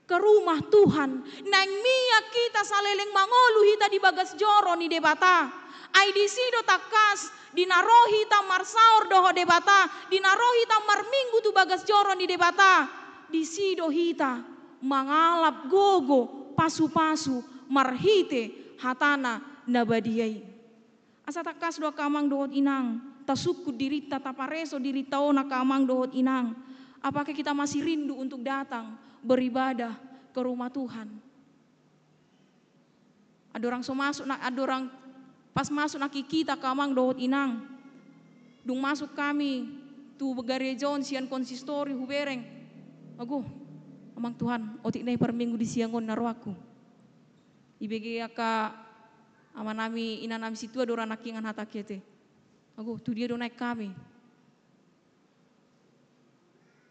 ke rumah Tuhan? Naeng mian hita saleleng mangolu hita di bagas joro ni Debata. Ai disi do tangkas, di na ro hita marsaor dohot Debata, di na ro hita marminggu tu bagas joro ni Debata, disi do hita mangalap gogo, pasu-pasu marhite hataNa na badia i. Asa tangkas do angka amang dohot inang, tasungkun dirinta, tapareso dirinta on angka amang dohot inang. Apakah kita masih rindu untuk datang beribadah ke rumah Tuhan? Andorang so masuk na-, andorang pas masuk nangkin hita angka amang dohot inang. Dung masuk hami tu gareja on sian konsistori hubereng. Ago, amang Tuhan, otik nai parminggu di siang on na rohangku. Ibege angka amanami, inanami sintua do ra nangkingan hata i ate. Ago, tu dia do naeng hami?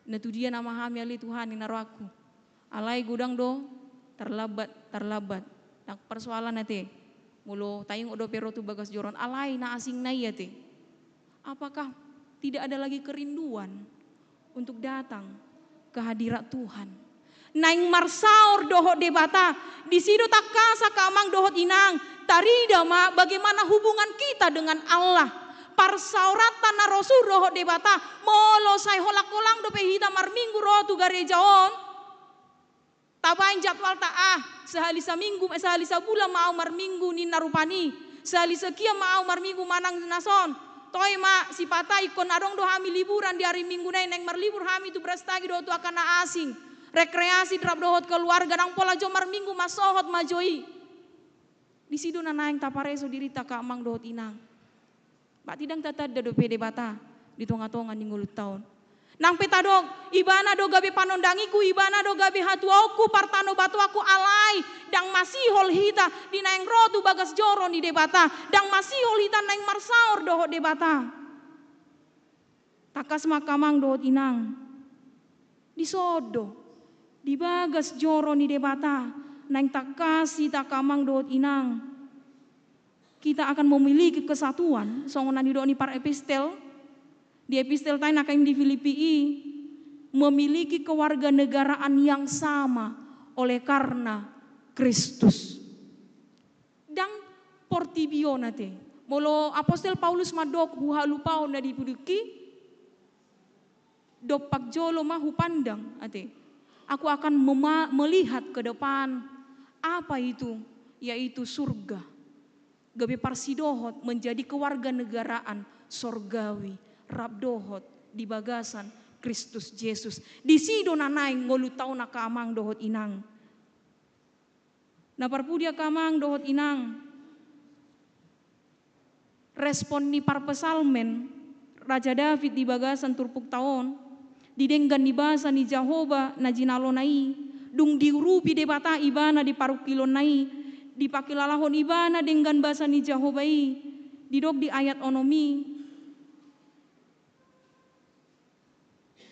Na tu dia nama hami ale Tuhan, ninna rohangku. Alai godang do tarlambat, tarlambat. Ndang persoalan ate. Molo taingot dope ro tu bagas joro on, alai na asing na i ate. Apakah tidak ada lagi kerinduan untuk datang ke hadirat Tuhan? Naeng marsaor dohot Debata, disi do tangkas angka amang dohot inang, tarida ma bagaimana hubungan kita dengan Allah. parsaoranta na ro suru dohot Debata. Molo sai holang-holang dope hita marminggu ro tu gareja on, tabaen jadwalta, ah, sahali saminggu, eh, sahali sabulan ma au marminggu ninna rupani, sahali sekian ma au marminggu manang na son. Toe ma sipata ingkon adong do hami liburan di ari Minggu nai, naeng marlibur hami tu Brastagi dohot tu angka na asing, rekreasi rap dohot keluarga, ndang pola jo marminggu, mansohot ma jo i. Disi do na naeng tapareso dirinta angka amang dohot inang. Berarti ndang tatanda dope Debata di tonga-tonga ni ngolunta on. Nang pe tadok, Ibana do gabe panondangingku, Ibana do gabe hatuaonku, partanobatoanku, alai ndang masihol hita di naeng ro tu bagas joro ni Debata, ndang masihol hita naeng marsaor dohot Debata. Tangkas ma angka amang dohot inang, dison do, di bagas joro ni Debata, naeng tangkas hita angka amang dohot inang, kita akan memiliki kesatuan, songon na nidok ni par epistel, di epistelta i na naeng di Filipi i, memiliki kewarganegaraan yang sama oleh karena Kristus. Ndang portibi on ate. Molo apostel Paulus mandok huhalupaon na di pudingki, dompak jolo ma hupandang ate. Aku akan mema-, melihat ke depan apa itu, yaitu surga. Gabe parsidohot menjadi kewarganegaraan sorgawi, rap dohot di bagasan Kristus Jesus. Disi do na naeng ngolunta on angka amang dohot inang. Na parpudi angka amang dohot inang, respon ni parpsalmen Raja David di bagasan turpukta on, di denggan ni basa ni Jahowa na jinalona i, dung diurupi Debata ibana di parungkilonna i, dipangkilalahon ibana denggan basa ni Jahowa i, didok di ayat onom i,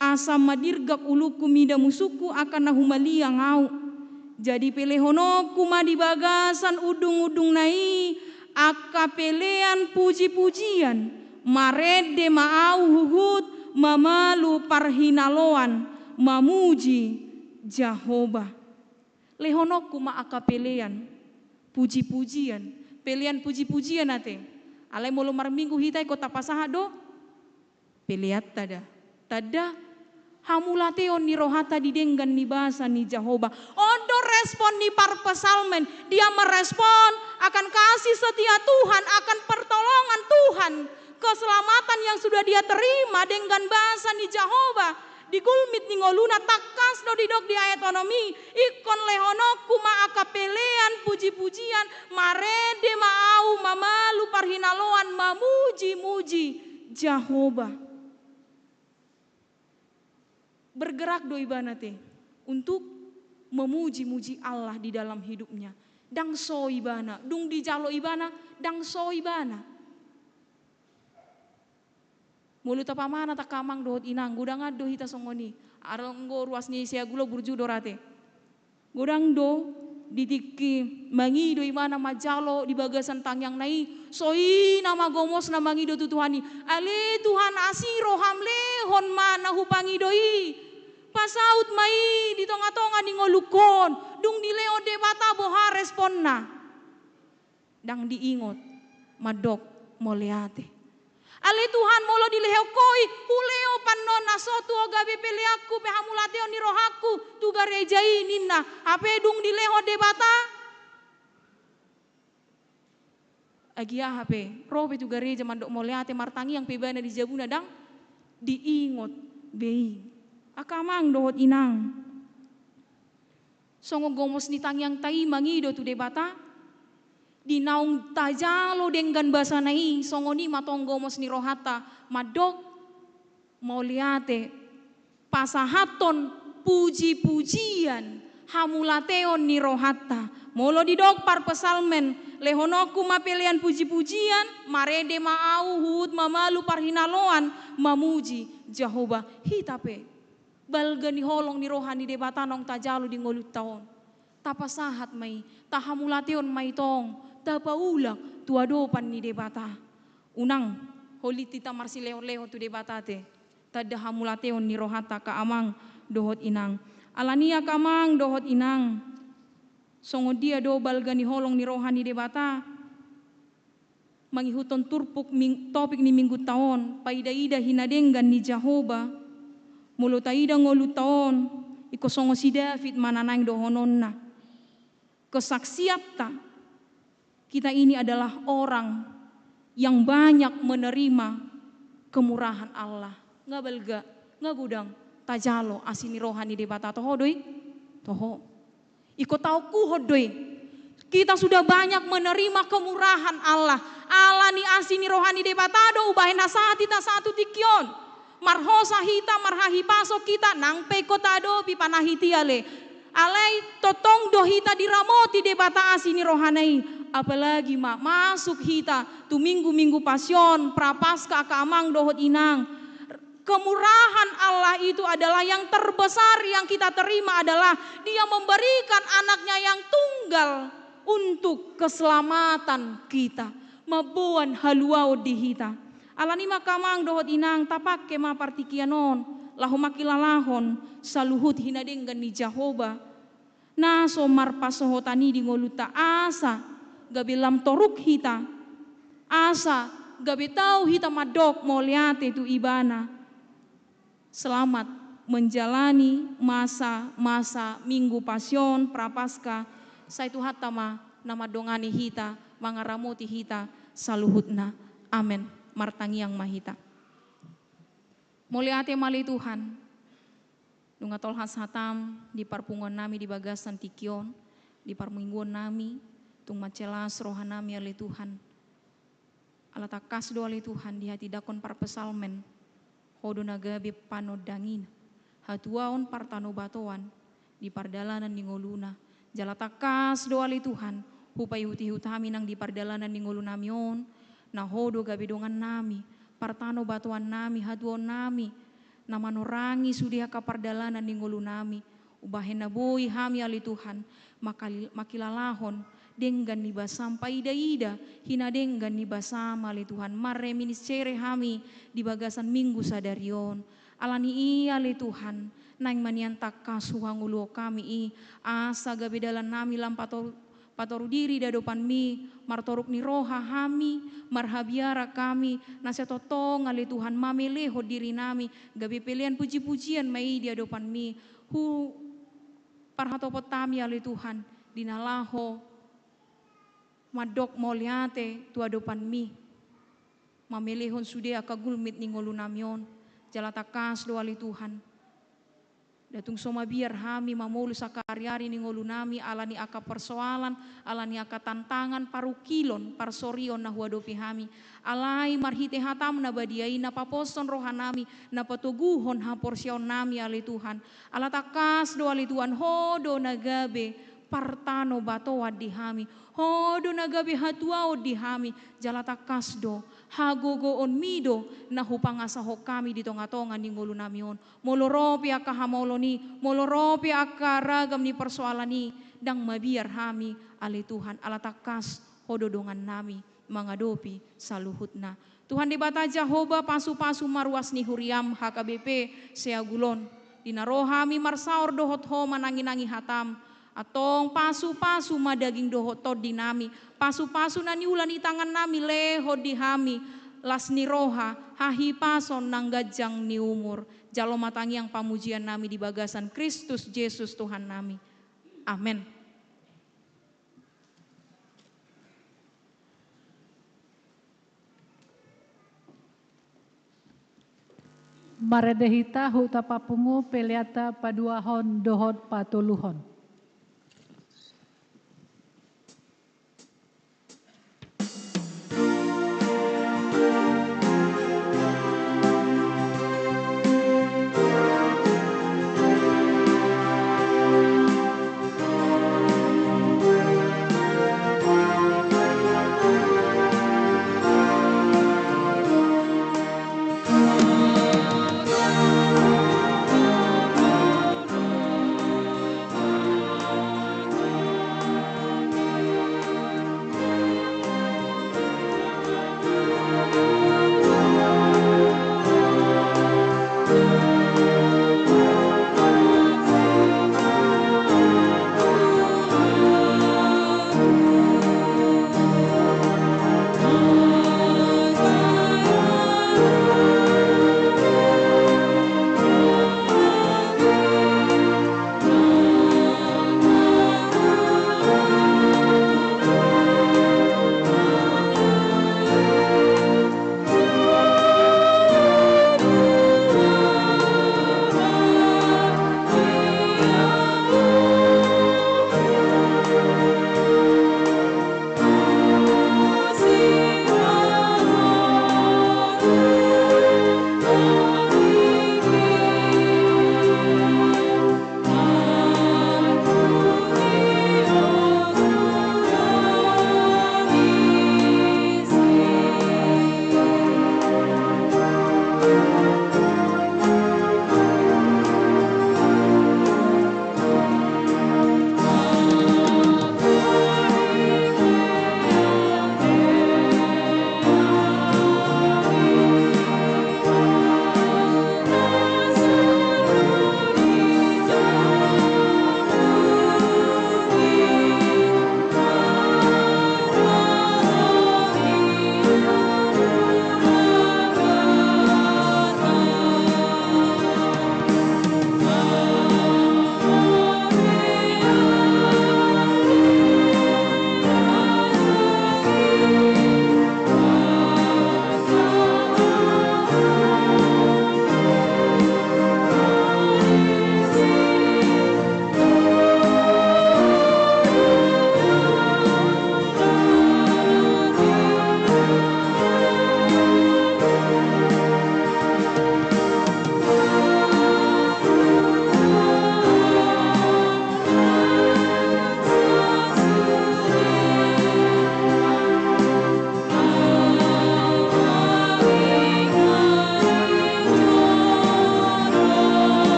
asa madirgak ulungku mida musungku angka na humaliang ahu. Jadi pelehononku ma di bagasan undung-undungna i angka pelean puji-pujian, marende ma ahu huhut mamalu parhinaloan, mamuji Jahowa. Lehononku ma angka pelean puji-pujian, pelean puji-pujian ate. Alai molo marminggu hita ingkon tapasahat do peleanta da. Tanda hamulateon ni rohanta di denggan ni basa ni Jahowa. On do respon ni parpsalmen. Dia merespon akan kasih setia Tuhan, akan pertolongan Tuhan, keselamatan yang sudah dia terima, denggan basa ni Jahowa di gulmit ni ngoluna. Tangkas do didok di ayat onom i, ingkon lehononku ma angka pelean puji-pujian, marende ma ahu mamalu parhinaloan, mamuji-muji Jahowa. Bergerak do ibana te untuk memuji-muji Allah di dalam hidupnya. Ndang so ibana, dung dijalo ibana, ndang so ibana. Molo tapamanat angka amang dohot inang, godang do hita songon i. Anggo ruas ni siagulo burju do ra ate. Godang do di tingki mangido ibana manjalo di bagasan tangiangna i, so i nama gomosna mangido tu Tuhan i. Ale Tuhan, asi roham, lehon ma na hupangido i. Pasaut ma i di tonga-tonga ni ngolungkon. Dung dilehon Debata, boha responna? Ndang diingot mandok mauliate. Ale Tuhan, molo dilehon Ho i, hulehon pe annon, asa tu Ho gabe peleanku pe hamulateon ni rohangku tu gareja i, ninna. Hape dung dilehon Debata, agia hape ro pe tu gareja mandok mauliate, martangiang pe ibana di jabuna, ndang diingot be i. Angka amang dohot inang, songon gomos ni tangiangta i mangido tu Debata, di naung tajalo denggan basana i, songon i ma tong gomos ni rohanta mandok mauliate, pasahathon puji-pujian, hamulateon ni rohanta. Molo didok parpsalmen, lehononku ma pelean puji-pujian, marende ma ahu huhut mamalu parhinaloan, mamuji Jahowa. Hita pe balga ni holong ni roha ni Debata naung tajalo di ngolunta on. Tapasahat ma i, tahamulateon ma i tong, tapaulak tu adopan ni Debata. Unang holit hita marsilehon-lehon tu Debata ate, tanda hamulateon ni rohanta, angka amang dohot inang. Alani i, angka amang dohot inang, songon dia do balga ni holong ni roha ni Debata? Mangihuthon turpuk ming-, topik ni Minggunta on, paida-ida hinadenggan ni Jahowa, molo taida ngolunta on, ingkon songon si David ma na naeng dohononna. Kesaksianta, kita ini adalah orang yang banyak menerima kemurahan Allah. Nga balga, nga godang tajalo asi ni roha ni Debata, toho do i? Toho. Ingkon taokuhon do i. Kita sudah banyak menerima kemurahan Allah. Ala ni asi ni roha ni Debata do umbahen na sahat hita sahat tu tingki on. Marhosa hita, marhahipason hita, nang pe ingkon taadopi panahit i, ale. Alai tongtong do hita diramoti Debata asi ni rohana i. Apalagi ma masuk hita tu minggu-minggu Pasion, Prapaskah, angka amang dohot inang. Kemurahan Allah itu adalah yang terbesar yang kita terima adalah Dia memberikan anaknya yang tunggal untuk keselamatan kita. Mamboan haluaon di hita. Alani i ma angka amang dohot inang, tapangke ma partingkian on laho mangkilalahon saluhut hinadenggan ni Jahowa. Na so marpansohotan i di ngolunta, asa gabe lam toruk hita, asa gabe tau hita mandok mauliate tu Ibana. Selamat menjalani masa-masa Minggu Pasion, Prapaskah. Sai Tuhanta ma na mandongani hita, mangaramoti hita saluhutna. Amen. Martangiang ma hita. Mauliate ma ale Tuhan, nunga tolhas hatam di parpunguan nami di bagasan tingki on, di parmingguon nami, tung mansai las roha nami ale Tuhan. Ala tangkas do ale Tuhan dihatindangkon parpsalmen, Ho do na gabe panondangina, hatuaon partanobatoan di pardalanan ni ngoluna. Jala tangkas do ale Tuhan, hupaihut-ihut hami nang di pardalanan ni ngolu nami on, na Ho do gabe dongan nami, partanobatoan nami, hatuaon nami, na manorangi sude angka pardalanan ni ngolu nami. Umbahen na boi hami ale Tuhan, makali-, mangkilalahon denggan ni basam, paida-ida hinadenggan ni basam ale Tuhan, marreminiscere hami di bagasan Minggu sadari on. Alani i ale Tuhan, naeng ma nian tangkas huhangoluhon hami i, asa gabe dalan nami lam pator-, patoru diri di adopanmi, martoruk ni roha hami, marhabiaran hami, na sai tongtong ale Tuhan mamelehon diri nami, gabe pelean puji-pujian ma i di adopanmi, hu parhatopot hami ale Tuhan, di na laho mandok mauliate tu adopanmi, mamelehon sude angka gulmit ni ngolu nami on. Jala tangkas do ale Tuhan, nda tung so mabiar hami mamolus angka ari-ari ni ngolu nami, alani angka persoalan, alani angka tantangan, parungkilon, parsorion na huadopi hami. Alai marhite hatam na badia i na paposhon roha nami, na patoguhon haporseaon nami ale Tuhan. Ala tangkas do ale Tuhan, Ho do na gabe partanobatoan di hami, Ho do na gabe hatuaon di hami, jala tangkas do hagogoonmi do na hupangasahon hami di tonga-tonga ni ngolu nami on. Molo ro pe angka hamaolon i, molo ro pe angka ragam ni persoalan i, ndang mabiar hami ale Tuhan, ala tangkas Ho do dongan nami mangadopi saluhutna. Tuhan Debata Jahowa, pasu-pasu ma ruas ni huriam H K B P Siagulan. Di na ro hami marsaor dohot Ho manangi-nangi hatam, antong pasu-pasu ma daging dohot tondi nami, pasu-pasu na niula ni tangan nami lehon di hami las ni roha, hahipason nang ganjang ni umur. Jalo ma tangiang pamujian nami di bagasan Kristus Jesus Tuhan nami. Amen. Marende hita huta papungu peleanta paduahon dohot patoluhon.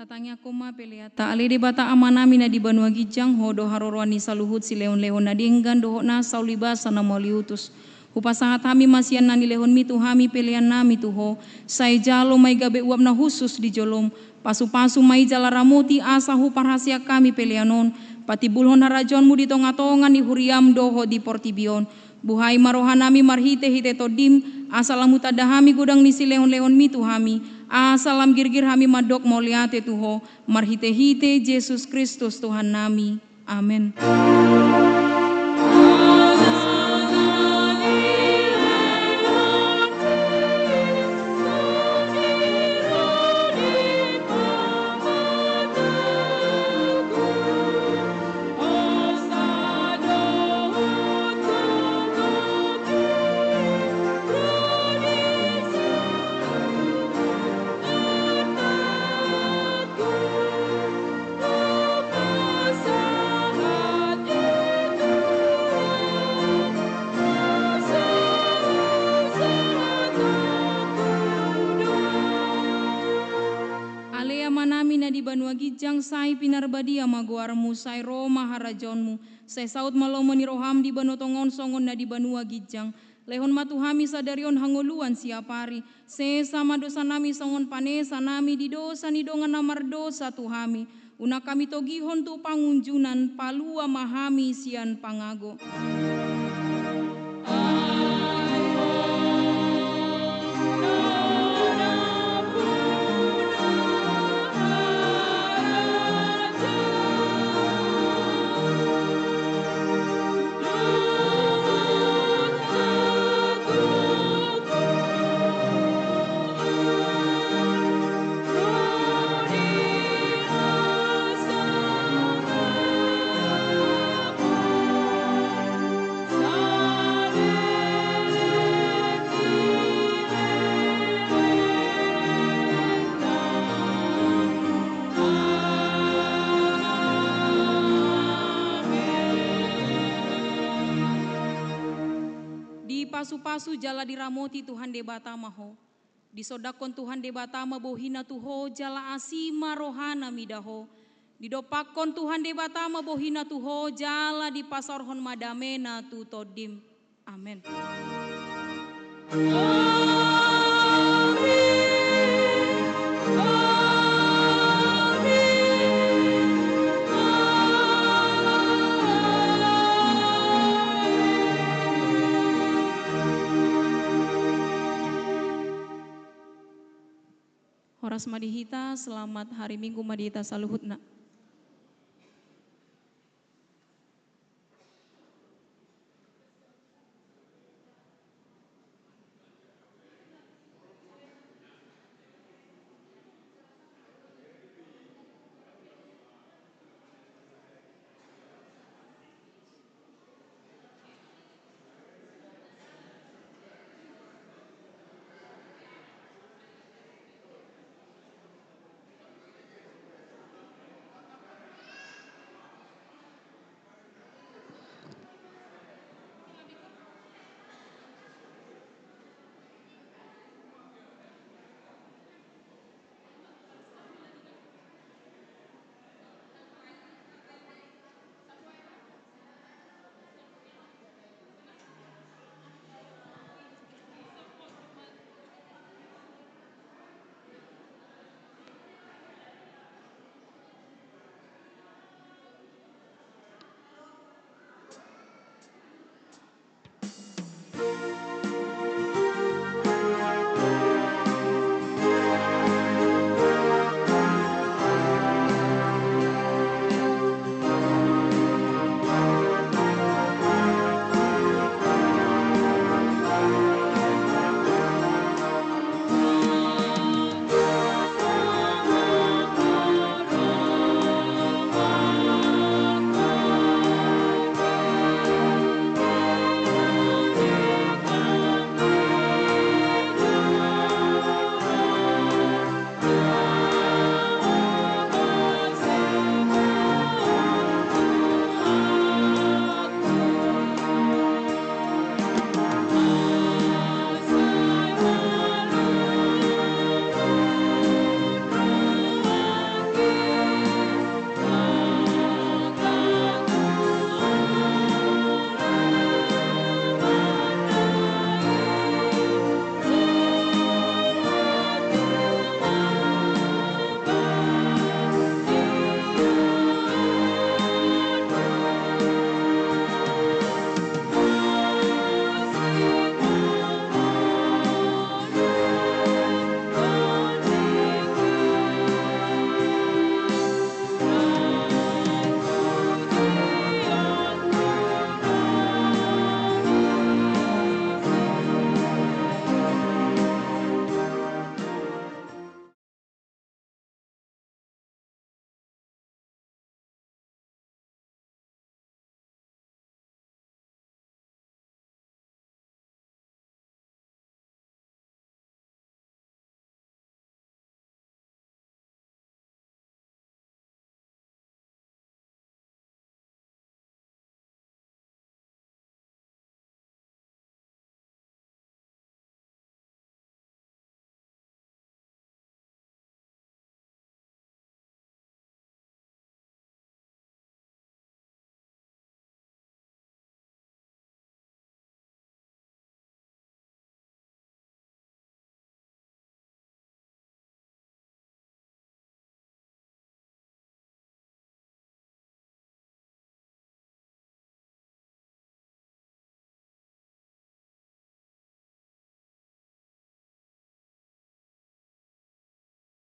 Tangiangkon ma peleanta. Ale Debata Amanami na di banua ginjang, Ho do haroroan ni saluhut silehonlehon na denggan dohot na saulibasa na mauliutus. Hupasahat hami ma sian na nilehonmi tu hami peleannami tu Ho. Sai jalo ma i gabe uap na hushus di jolom. Pasupasu ma i jala ramoti asa huparhaseang hami pelean on patimbulhon harajaonmu di tongatonga ni huriam dohot di portibi on. Buhai ma rohanami marhitehite Tondim, asa lam hutanda hami godang ni silehonlehonmi tu hami, asa lam girgir hami mandok mauliate tu Ho, marhitehite Jesus Kristus Tuhannami. Amen. Ale Amanami na di banua ginjang, sai pinarbadia ma goarmu, sai ro ma harajaonmu, sai saut ma lomo ni roham di banua tonga on songon na di banua ginjang. Lehon ma tu hami sadari on hangoluan siapari. Sesa ma dosanami songon panesanami di dosa ni dongan na mardosa tu hami. Unang hami togihon tu pangunjunan, palua ma hami sian pangago. Dipasupasu jala diramoti Tuhan Debata ma ho. Disondangkon Tuhan Debata ma bohina tu ho jala asi ma rohana mida ho. Didompakkon Tuhan Debata ma bohina tu ho jala dipasaorhon ma damena tu tondim. Amen. Horas ma di hita, selamat hari Minggu ma di hita saluhutna.